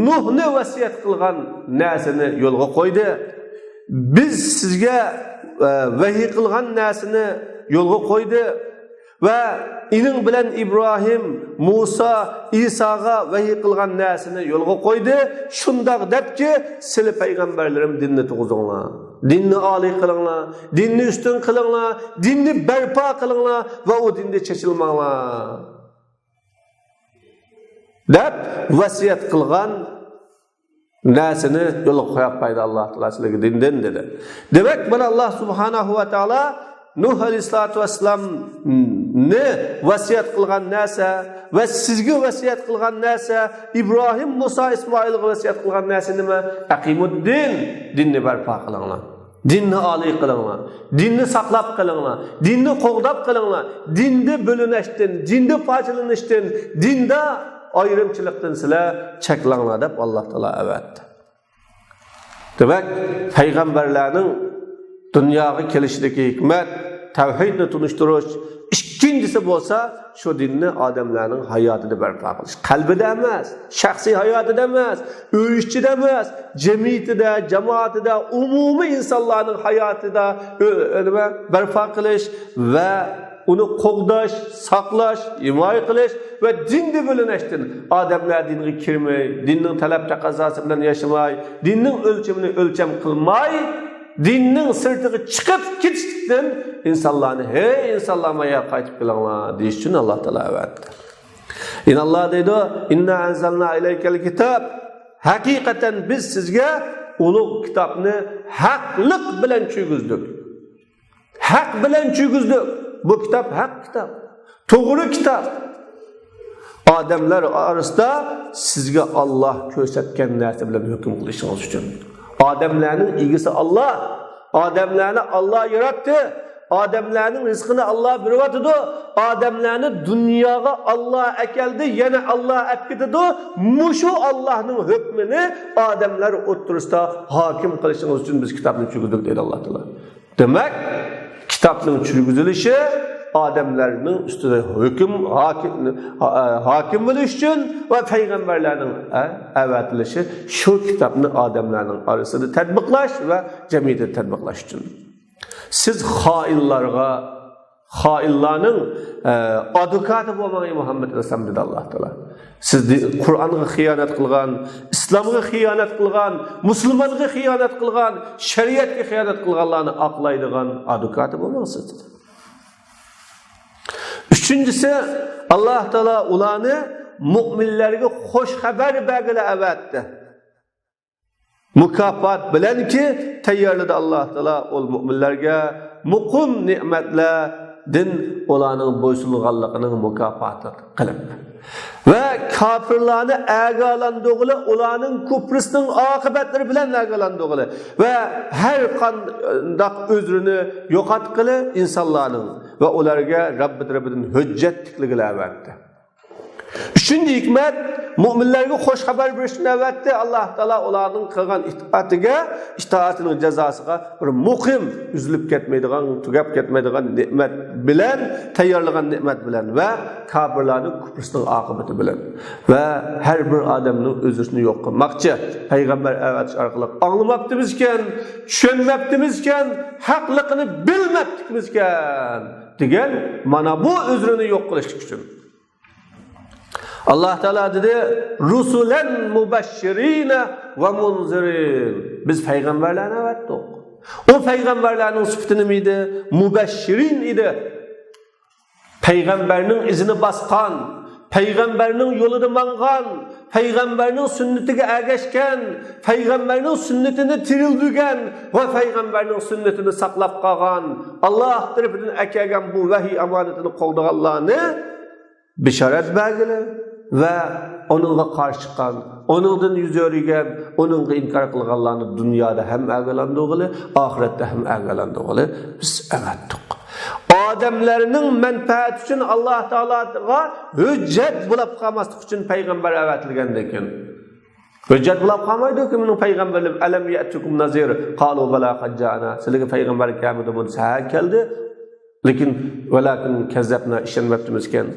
نۇھنى ۋەسىيەت قىلغان نەرسىنى يولغا قويدى. بىز سىزگە، ئە، ۋەھىي قىلغان نەرسىنى يولغا قويدى. ۋە ئېنىڭ بىلەن ئىبراھىم، مۇسا، ئىساغا ۋەھىي قىلغان نەرسىنى يولغا قويدى. شۇنداق دەپكى، سىلى پەيغەمبەرلىرىم دىننى تۇغۇزۇڭلار. دىننى ئالىي قىلىڭلار. دىننى ئۈستۈن قىلىڭلار. دىننى بەرپا قىلىڭلار ۋە ئۇ دىندىن چېچىلماڭلار، دەپ ۋەسىيەت قىلغان نەرسىنى يولغا قويۇپ قويدى ئاللا تائالا سىلەرگە دىندىن، دېدى. دېمەك، مانا ئاللا سۇبھانەھۇ ۋە تائالا نۇھ ئەلەيھىسسالاتۇ ۋەسسالامنى ۋەسىيەت قىلغان نەرسە ۋە سىزگە ۋەسىيەت قىلغان نەرسە، ئىبراھىم، مۇسا، ئىسمائىلغا ۋەسىيەت قىلغان نەرسە نېمە؟ ئەقىمۇددىن، دىننى بەرپا قىلىڭلار. دىننى ئالىي قىلىڭلار. دىننى ساقلاپ قېلىڭلار. دىننى قوغداپ قېلىڭلار. دىندا بۆلۈنۈشتىن، دىندا پارچىلىنىشتىن، دىندا ئايرىمچىلىقتىن سىلەر چەكلەڭلار دەپ ئاللا تائالا ئەۋەتتى. دېمەك، پەيغەمبەرلەرنىڭ دۇنياغا كېلىشىدىكى ھېكمەت، تەۋھىدنى تونۇشتۇرۇش، ئىككىنچىسى بولسا، شۇ دىننى ئادەملەرنىڭ ھاياتىدا بەرپا قىلىش. قەلبىدە ئەمەس، شەخسىي ھاياتىدا ئەمەس، ئۆي ئىچىدە ئەمەس، جەمئىيىتىدە، جامائىتىدە، ئومۇمىي ئىنسانلارنىڭ ھاياتىدا ئۆ-، ئۆ-، نېمە، بەرپا قىلىش ۋە ئۇنى قوغداش، ساقلاش، ھىمايە قىلىش ۋە دىندا بۆلۈنۈشتىن، ئادەملەر دىنغا كىرمەي، دىننىڭ تەلەپ تەقەززاسى بىلەن ياشىماي، دىننىڭ ئۆلچىمىنى ئۆلچەم قىلماي، دىننىڭ سىرتىغا چىقىپ كېتىشلىكتىن ئىنسانلارنى، ھەي ئىنسانلار، مايا قايتىپ كېلىڭلار دېيىش ئۈچۈن ئاللا تائالا ئەۋەتتى. يەنە ئاللا دەيدۇ، ئىننا ئەنزەلنا ئىلەيكەل كىتاب. ھەقىقەتەن بىز سىزگە ئۇلۇغ كىتابنى ھەقلىق بىلەن چۈشۈرگۈزدۇق. ھەق بىلەن چۈشۈرگۈزدۇق. بۇ كىتاب ھەق كىتاب. توغرا كىتاب. ئادەملەر ئارىسىدا سىزگە ئاللا كۆرسەتكەن نەرسە بىلەن ھۆكۈم قىلىشىڭىز ئۈچۈن. ئادەملەرنىڭ ئىگىسى ئاللا. ئادەملەرنى ئاللا ياراتتى. ئادەملەرنىڭ رىزقىنى ئاللا بېرىۋاتىدۇ. ئادەملەرنى دۇنياغا ئاللا ئەكەلدى، يەنە ئاللا ئەپ كېتىدۇ. مۇشۇ ئاللانىڭ ھۆكمىنى ئادەملەر ئوتتۇرىسىدا ھاكىم قىلىشىڭىز ئۈچۈن بىز كىتابنى چۈشۈردۇق، دەيدۇ ئاللا تائالا. دېمەك، كىتابنىڭ چۈشۈرگۈزۈلۈشى ئادەملەرنىڭ ئۈستىدە ھۆكۈم، ھاكىم، ھا-، ھاكىم بولۇش ئۈچۈن ۋە پەيغەمبەرلەرنىڭ، ئە، ئەۋەتىلىشى شۇ كىتابنى ئادەملەرنىڭ ئارىسىدا تەتبىقلاش ۋە جەمئىيەتتە تەتبىقلاش ئۈچۈن. سىز خائىنلارغا، خائىنلارنىڭ، ئە، ئادۋوكاتى بولماڭ، ئەي مۇھەممەد ئەلەيھىسسالام، دېدى ئاللا تائالا. سىز دى-، قۇرئانغا خىيانەت قىلغان، ئىسلامغا خىيانەت قىلغان، مۇسۇلمانغا خىيانەت قىلغان، شەرىئەتكە خىيانەت قىلغانلارنى ئاقلايدىغان ئادۋوكاتى بولماڭ سىز. ئۈچىنچىسى، ئاللا تائالا ئۇلارنى مۇئمىنلەرگە خۇش خەۋەر بەرگىلى ئەۋەتتى. مۇكاپات بىلەنكى تەييارلىدى ئاللا تائالا ئۇ مۇئمىنلەرگە مۇقىم نېمەتلەردىن ئۇلارنىڭ بويسۇنغانلىقىنىڭ مۇكاپاتى قىلىپ. ۋە كاپىرلارنى ئاگاھلاندۇرغىلى، ئۇلارنىڭ كۇپرىسىنىڭ ئاقىۋەتلىرى بىلەن ئاگاھلاندۇرغىلى. ۋە ھەر قانداق ئۆزرىنى يوقاتقىلى ئىنسانلارنىڭ ۋە ئۇلارغا رەببى تەرىپىدىن ھۆججەت تىكلىگىلى ئەۋەتتى. ئۈچىنچى ھېكمەت، مۇئمىنلەرگە خۇش خەۋەر بېرىشنى ئەۋەتتى. ئاللا تائالا ئۇلارنىڭ قىلغان ئىتائىتىگە، ئىتائىتىنىڭ جازاسىغا بىر مۇقىم، ئۈزۈلۈپ كەتمەيدىغان، تۈگەپ كەتمەيدىغان نېمەت بىلەن، تەييارلىغان نېمەت بىلەن ۋە كاپىرلارنىڭ كۇپرىسىنىڭ ئاقىۋىتى بىلەن. ۋە ھەر بىر ئادەمنىڭ ئۆزىنى يوق قىلماقچى. پەيغەمبەر ئەۋەتىش ئارقىلىق ئاڭلىماپتىمىزكەن، چۈشەنمەپتىمىزكەن، ھەقلىقىنى بىلمەپتىكمىزكەن دېگەن مانا بۇ ئۆزرىنى يوق قىلىشلىق ئۈچۈن. ئاللا تائالا دېدى، رۇسۇلەن مۇبەششىرىنە ۋە مۇنزىرىن. بىز پەيغەمبەرلەرنى ئەۋەتتۇق. ئۇ پەيغەمبەرلەرنىڭ سۈپىتى نېمە ئىدى؟ مۇبەششىرىن ئىدى. پەيغەمبەرنىڭ ئىزىنى باسقان، پەيغەمبەرنىڭ يولىدا ماڭغان، پەيغەمبەرنىڭ سۈننىتىگە ئەگەشكەن، پەيغەمبەرنىڭ سۈننىتىنى تىرىلدۈرگەن ۋە پەيغەمبەرنىڭ سۈننىتىنى ساقلاپ قالغان، ئاللا تەرىپىدىن ئەكەلگەن بۇ ۋەھىي ئامانىتىنى قوغدىغانلارنى بېشارەت بەرگىلى ۋە ئۇنىڭغا قارشى چىققان، ئۇنىڭدىن يۈز ئۆرۈگەن، ئۇنىڭغا ئىنكار قىلغانلارنى دۇنيادا ھەم ئاگاھلاندۇرغىلى، ئاخىرەتتە ھەم ئاگاھلاندۇرغىلى بىز ئەۋەتتۇق. ئادەملەرنىڭ مەنپەئەتى ئۈچۈن ئاللاھ تائالاغا ھۆججەت بولاپ قالماسلىق ئۈچۈن پەيغەمبەر ئەۋەتىلگەندىكىن. ھۆججەت بولاپ قالمايدۇكى مېنىڭ پەيغەمبەرلىرىم. «ئەلەم يەئتىكۇم نەزىر؟ قالۇ بەلا قەد جائەنا.» سىلەرگە پەيغەمبەر كەلمىدىمۇ دېسە، ھە، كەلدى. لېكىن، ۋەلاكىن كەززەبنا، ئىشەنمەپتىمىز ئىكەن.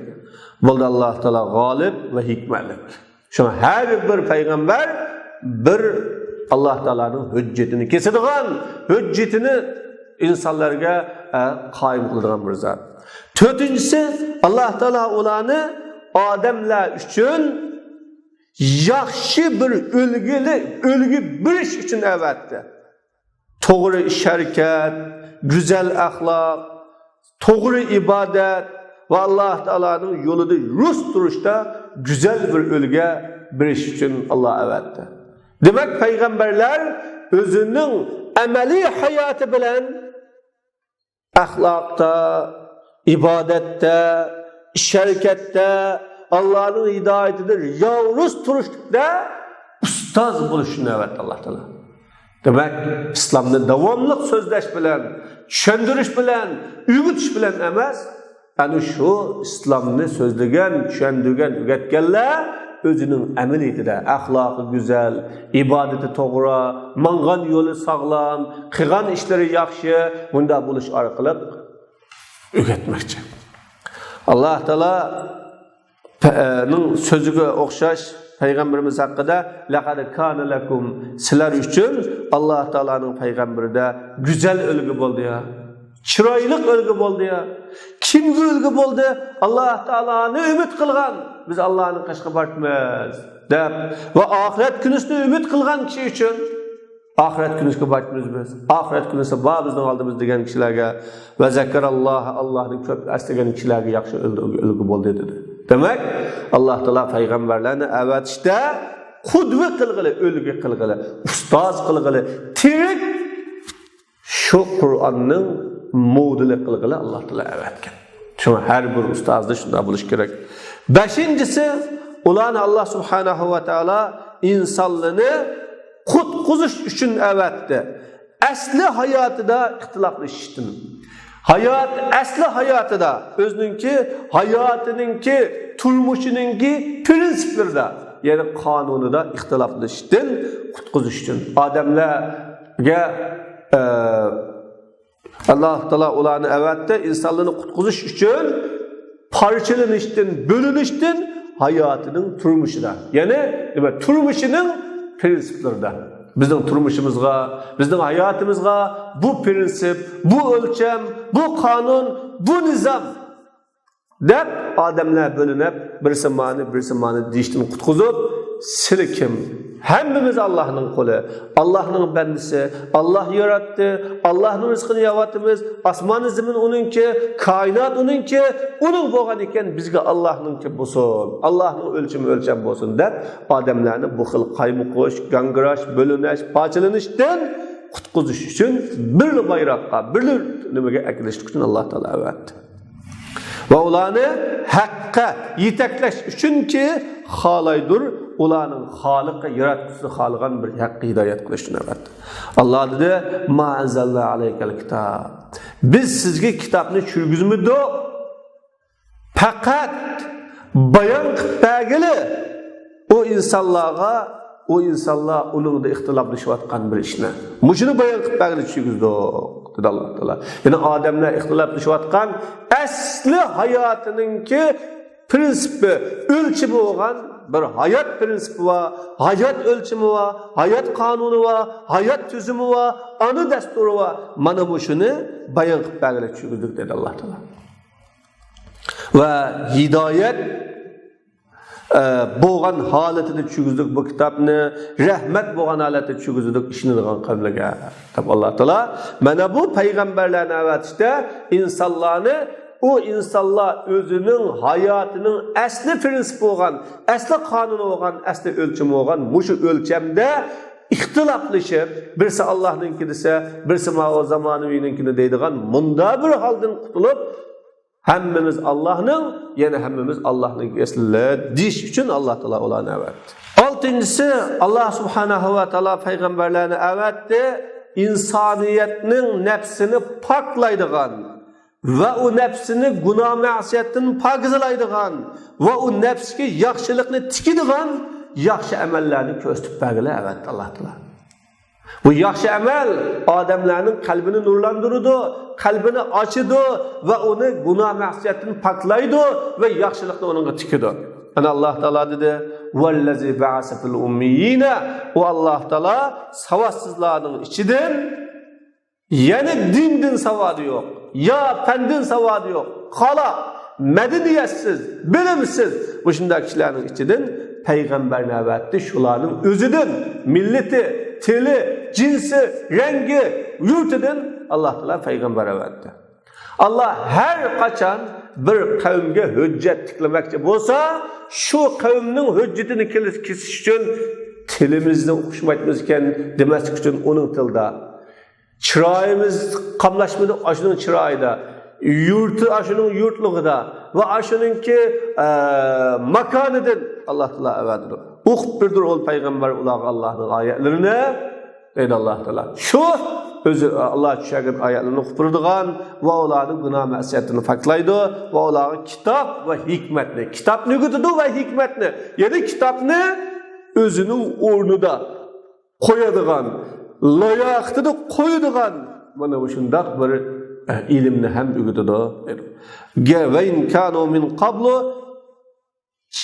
بولدى، ئاللاھ تائالا غالىب ۋە ھېكمەتلىك. شۇڭا ھەر بىر پەيغەمبەر بىر ئاللاھ تائالانىڭ ھۆججىتىنى كېسىدىغان، ھۆججىتىنى ئىنسانلارغا، ئە، قايىم قىلىدىغان بىر زات. تۆتىنچىسى، ئاللاھ تائالا ئۇلارنى ئادەملەر ئۈچۈن ياخشى بىر ئۈلگىلىك، ئۈلگە بېرىش ئۈچۈن ئەۋەتتى. توغرا ئىش-ھەرىكەت، گۈزەل ئەخلاق، توغرا ئىبادەت ۋە ئاللاھ تائالانىڭ يولىدا رۇس تۇرۇشتا گۈزەل بىر ئۈلگە بېرىش ئۈچۈن ئاللاھ ئەۋەتتى. دېمەك، پەيغەمبەرلەر ئۆزىنىڭ ئەمەلىي ھاياتى بىلەن ئەخلاقتا، ئىبادەتتە، ئىش-ھەرىكەتتە، ئاللاھنىڭ ھىدايىتىدە يالغۇز تۇرۇشلۇقتا ئۇستاز بولۇشنى ئەۋەتتى ئاللاھ تائالا. دېمەك، ئىسلامنى داۋاملىق سۆزلەش بىلەن، چۈشەندۈرۈش بىلەن، ئۆگىتىش بىلەن ئەمەس، ئەنە شۇ ئىسلامنى سۆزلىگەن، چۈشەندۈرگەن، ئۆگەتكەنلەر ئۆزىنىڭ ئەمەلىيىتىدە ئەخلاقى گۈزەل، ئىبادىتى توغرا، ماڭغان يولى ساغلام، قىلغان ئىشلىرى ياخشى، مۇنداق بولۇش ئارقىلىق ئۆگەتمەكچى. ئاللاھ تائالا پە-، نىڭ سۆزىگە ئوخشاش پەيغەمبىرىمىز ھەققىدە، «لەقەد كانە لەكۇم»، سىلەر ئۈچۈن ئاللاھ تائالانىڭ پەيغەمبىرىدە گۈزەل ئۈلگە بولدى يا، چىرايلىق ئۈلگە بولدى يا. كىمگە ئۈلگە بولدى؟ ئاللاھ تائالانى ئۈمىد قىلغان، بىز ئاللاھنىڭ قېشىغا بارىمىز دەپ ۋە ئاخىرەت كۈنىسىنى ئۈمىد قىلغان كىشى ئۈچۈن. ئاخىرەت كۈنىسىگە بارىمىز بىز. ئاخىرەت كۈنىسى بار بىزنىڭ ئالدىمىزدا دېگەن كىشىلەرگە، ۋە زەكەراللاھ، ئاللاھنى كۆپ ئەسلىگەن كىشىلەرگە ياخشى ئۈل-، ئۈلگە بولدى دېدى. دېمەك، ئاللاھ تائالا پەيغەمبەرلەرنى ئەۋەتىشتە قۇدۋە قىلغىلى، ئۈلگە قىلغىلى، ئۇستاز قىلغىلى، تىرىك شۇ قۇرئاننىڭ مودېلى قىلغىلى ئاللاھ تائالا ئەۋەتكەن. شۇڭا ھەر بىر ئۇستازدا شۇنداق بولۇش كېرەك. بەشىنچىسى، ئۇلارنى ئاللاھ سۇبھانەھۇ ۋە تائالا ئىنسانلىرىنى قۇتقۇزۇش ئۈچۈن ئەۋەتتى. ئەسلى ھاياتىدا ئىختىلاپلىشىشتىن، ھايات، ئەسلى ھاياتىدا، ئۆزىنىڭكى ھاياتىنىڭكى، تۇرمۇشىنىڭكى پىرىنسىپلىرىدا، يەنى قانۇنىدا ئىختىلاپلىشىشتىن قۇتقۇزۇش ئۈچۈن ئادەملەرگە، ئە، ئاللاھ تائالا ئۇلارنى ئەۋەتتى، ئىنسانلارنى قۇتقۇزۇش ئۈچۈن پارچىلىنىشتىن، بۆلۈنۈشتىن ھاياتىنىڭ تۇرمۇشىدا، يەنى نېمە، تۇرمۇشىنىڭ پىرىنسىپلىرىدا. بىزنىڭ تۇرمۇشىمىزغا، بىزنىڭ ھاياتىمىزغا بۇ پىرىنسىپ، بۇ ئۆلچەم، بۇ قانۇن، بۇ نىزام دەپ ئادەملەر بۆلۈنۈپ، بىرسى مانى، بىرسى مانى دېيىشتىن قۇتقۇزۇپ، سىلى كىم؟ ھەممىمىز ئاللاھنىڭ قۇلى، ئاللاھنىڭ بەندىسى، ئاللاھ ياراتتى، ئاللاھنىڭ رىزقىنى يەۋاتىمىز، ئاسمانى زېمىن ئۇنىڭكى، كائىنات ئۇنىڭكى، ئۇنىڭ بولغان ئىكەن، بىزگە ئاللاھنىڭكى بولسۇن، ئاللاھنىڭ ئۆلچىمى ئۆلچەم بولسۇن دەپ، ئادەملەرنى بۇ خىل قايمۇقۇش، گاڭگىراش، بۆلۈنۈش، پارچىلىنىشتىن قۇتقۇزۇش ئۈچۈن، بىرلا بايراققا، بىرلا نېمىگە ئەكېلىشلىك ئۈچۈن ئاللاھ تائالا ئەۋەتتى. ۋە ئۇلارنى ھەققە يېتەكلەش ئۈچۈنكى خالايدۇر، ئۇلارنىڭ خالىقى، ياراتقۇچىسى خالىغان بىر ھەققە ھىدايەت قىلىش ئۈچۈن ئەۋەتتى. ئاللاھ دېدى، ما ئەنزەلنا ئەلەيكەل كىتاب. بىز سىزگە كىتابنى چۈشۈرگۈزمىدۇق. پەقەت بايان قىلىپ بەرگىلى ئۇ ئىنسانلارغا، ئۇ ئىنسانلار ئۇنىڭدا ئىختىلاپلىشىۋاتقان بىر ئىشنى. مۇشۇنى بايان قىلىپ بەرگىلى چۈشۈرگۈزدۇق، دېدى ئاللاھ تائالا. يەنى ئادەملەر ئىختىلاپلىشىۋاتقان ئەسلى ھاياتىنىڭكى پىرىنسىپى، ئۆلچىمى بولغان بىر ھايات پىرىنسىپى بار، ھايات ئۆلچىمى بار، ھايات قانۇنى بار، ھايات تۈزۈمى بار، ئانا دەستۇرى بار. مانا مۇشۇنى بايان قىلىپ بەرگىلى چۈشۈرگۈزدۇق، دېدى ئاللاھ تائالا. ۋە ھىدايەت، ئە، بولغان ھالىتىدە چۈشۈرگۈزدۇق بۇ كىتابنى، رەھمەت بولغان ھالەتتە چۈشۈرگۈزدۇق ئىشىنىدىغان قەۋملەرگە، دەپ ئاللاھ تائالا. مانا بۇ پەيغەمبەرلەرنى ئەۋەتىشتە ئىنسانلارنى، ئۇ ئىنسانلار ئۆزىنىڭ ھاياتىنىڭ ئەسلى پىرىنسىپى بولغان، ئەسلى قانۇنى بولغان، ئەسلى ئۆلچىمى بولغان مۇشۇ ئۆلچەمدە ئىختىلاپلىشىپ، بىرسى ئاللاھنىڭكى دېسە، بىرسى ماۋۇ زامانىۋىنىڭكىنى دەيدىغان مۇنداق بىر ھالدىن قۇتۇلۇپ، ھەممىمىز ئاللاھنىڭ، يەنە ھەممىمىز ئاللاھنىڭكى ئەسلى دېيىش ئۈچۈن ئاللاھ تائالا ئۇلارنى ئەۋەتتى. ئالتىنچىسى، ئاللاھ سۇبھانەھۇ ۋە تائالا پەيغەمبەرلەرنى ئەۋەتتى، ئىنسانىيەتنىڭ نەپسىنى پاكلايدىغان، ۋە ئۇ نەپسىنى گۇناھ مەسىيەتتىن پاكىزلايدىغان ۋە ئۇ نەپسكە ياخشىلىقنى تىكىدىغان ياخشى ئەمەللەرنى كۆرسىتىپ بەرگىلى ئەۋەتتى ئاللا تائالا. بۇ ياخشى ئەمەل ئادەملەرنىڭ قەلبىنى نۇرلاندۇرىدۇ، قەلبىنى ئاچىدۇ ۋە ئۇنى گۇناھ مەسىيەتتىن پاكلايدۇ ۋە ياخشىلىقنى ئۇنىڭغا تىكىدۇ. ئەنە ئاللا تائالا دېدى، ۋەللەزى بەئەسە فىل ئۇممىييىنە، ئۇ ئاللا تائالا ساۋاتسىزلارنىڭ ئىچىدىن، يەنى دىندىن ساۋادى يوق، يا پەندىن ساۋادى يوق، قالاق، مەدەنىيەتسىز، بىلىمسىز، مۇشۇنداق كىشىلەرنىڭ ئىچىدىن پەيغەمبەرنى ئەۋەتتى. شۇلارنىڭ ئۆزىدىن، مىللىتى، تىلى، جىنسى، رەڭگى، يۇرتىدىن ئاللا تائالا پەيغەمبەر ئەۋەتتى. ئاللا ھەر قاچان بىر قەۋمگە ھۆججەت تىكلىمەكچى بولسا، شۇ قەۋمنىڭ ھۆججىتىنى كېلىس-، كېسىش ئۈچۈن تىلىمىزنى ئوخشىمايتمىز ئىكەن دېمەسلىك ئۈچۈن ئۇنىڭ تىلىدا، چىرايىمىز قاملاشمىدى ئاشۇنىڭ چىرايىدا، يۇرتى ئاشۇنىڭ يۇرتلۇقىدا ۋە ئاشۇنىڭكى، ئە، ماكانىدىن ئاللا تائالا ئەۋەتىدۇ. ئوقۇپ بېرىدۇ ئۇ پەيغەمبەر ئۇلارغا ئاللانىڭ ئايەتلىرىنى. دەيدۇ ئاللا تائالا. شۇ ئۆزى ئاللا چۈشەرگەن ئايەتلەرنى ئوقۇپ بېرىدىغان ۋە ئۇلارنى گۇناھ مەسىيەتتىن پاكلايدۇ ۋە ئۇلارغا كىتاب ۋە ھېكمەتنى، كىتابنى ئۆگىتىدۇ ۋە ھېكمەتنى، يەنى كىتابنى ئۆزىنىڭ ئورنىدا قويىدىغان، لاياقىتىدا قويىدىغان، مانا مۇشۇنداق بىر، ئە، ئىلىمنى ھەم ئۆگىتىدۇ. گە-، ۋە ئىن كانۇ مىن قابلۇ،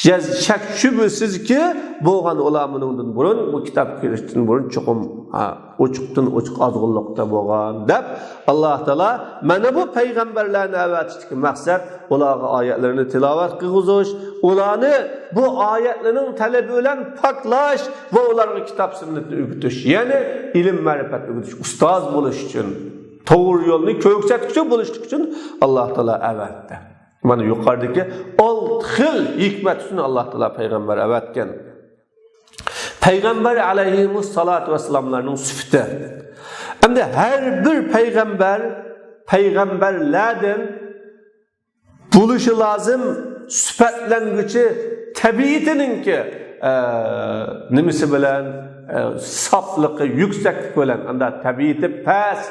شەك-شۈبھىسىزكى، بولغان ئۇلار مۇنىڭدىن بۇرۇن، بۇ كىتاب كېلىشتىن بۇرۇن چوقۇم، ھە، ئوچۇقتىن ئوچۇق ئازغۇنلۇقتا بولغان، دەپ، ئاللا تائالا مانا بۇ پەيغەمبەرلەرنى ئەۋەتىشتىكى مەقسەت، ئۇلارغا ئايەتلىرىنى تىلاۋەت قىلغۇزۇش، ئۇلارنى بۇ ئايەتلىرىنىڭ تەلىپى بىلەن پاكلاش ۋە ئۇلارغا كىتاب سۈننەتنى ئۆگىتىش، يەنى ئىلىم مەرىپەت ئۆگىتىش، ئۇستاز بولۇش ئۈچۈن، توغرا يولنى كۆرسەتكۈچى بولۇشلۇق ئۈچۈن ئاللا تائالا ئەۋەتتى. مانا يۇقىرىدىكى ئالتە خىل ھېكمەت ئۈچۈن ئاللا تائالا پەيغەمبەر ئەۋەتكەن. پەيغەمبەر ئەلەيھىمۇسسالاتۇ ۋەسسالاملارنىڭ سۈپىتى. ئەمدى ھەر بىر پەيغەمبەر پەيغەمبەرلەردىن بولۇشى لازىم سۈپەتلەنگۈچى تەبىئىتىنىڭكى، ئە، نېمىسى بىلەن، ئە، ساپلىقى، يۈكسەكلىكى بىلەن، ئاندا تەبىئىتى پەس،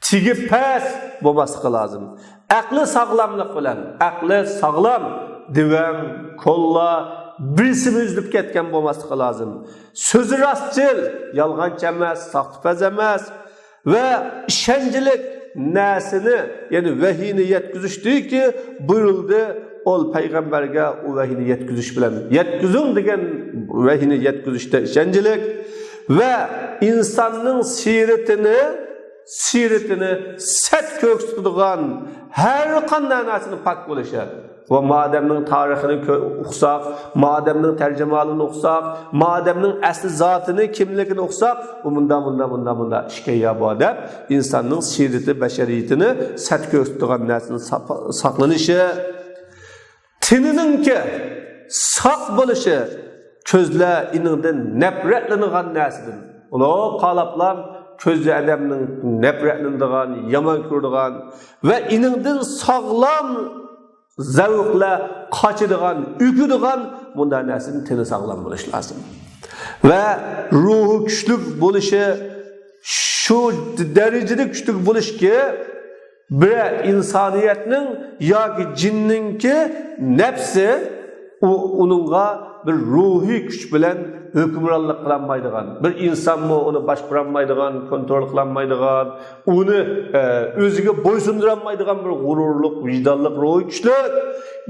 تېگى پەس بولماسلىقى لازىم. ئەقلى ساغلاملىق بىلەن، ئەقلى ساغلام، دېۋەڭ، كوللا، بىرسىمۇ ئۈزۈلۈپ كەتكەن بولماسلىقى لازىم. سۆزى راستچىل، يالغانچى ئەمەس، ساختىپەز ئەمەس ۋە ئىشەنچلىك نەرسىنى، يەنى ۋەھىينى يەتكۈزۈشتىكى بۇيرۇلدى. ئول پەيغەمبەرگە ئۇ ۋەھىينى يەتكۈزۈش بىلەن، يەتكۈزۈڭ دېگەن ۋەھىينى يەتكۈزۈشتە ئىشەنچلىك ۋە ئىنساننىڭ سىيرىتىنى سىيرىتىنى سەت كۆرسىتىدىغان، ھەر قانداق نەرسىنى پاك بولۇشى. ۋە مادەمنىڭ تارىخىنى كۆ-، ئۇقساق، مادەمنىڭ تەرجىمىھالىنى ئۇقساق، مادەمنىڭ ئەسلى زاتىنى، كىملىكىنى ئۇقساق، ئۇ مۇنداق، مۇنداق، مۇنداق، مۇنداق ئىكەن يا بۇ دەپ، ئىنساننىڭ سىيرىتى، بەشەرىيىتىنى سەت كۆرسىتىدىغان نەرسىنى ساپ-، ساقلىنىشى. تېنىنىڭكى ساق بولۇشى، كۆزلەر ئېنىڭدىن نەپرەتلىنىدىغان نەرسىدىن. ئۇلۇغ قالاپلام كۆزى ئادەمنىڭ نەپرەتلىنىدىغان، يامان كۆرىدىغان ۋە ئېنىڭدىن ساغلام زەۋقلەر قاچىدىغان، ئۆكىدىغان مۇنداق نەرسىدىن تېنى ساغلام بولۇشى لازىم. ۋە روھى كۈچلۈك بولۇشى، شۇ دەرىجىدە كۈچلۈك بولۇشكى، بىرەر ئىنسانىيەتنىڭ ياكى جىننىڭكى نەپسى ئۇ، ئۇنىڭغا بىر روھىي كۈچ بىلەن ھۆكۈمرانلىق قىلالمايدىغان، بىر ئىنسانمۇ ئۇنى باشقۇرالمايدىغان، كونترول قىلالمايدىغان، ئۇنى، ئە، ئۆزىگە بويسۇندۇرالمايدىغان بىر غۇرۇرلۇق، ۋىجدانلىق روھىي كۈچلۈك،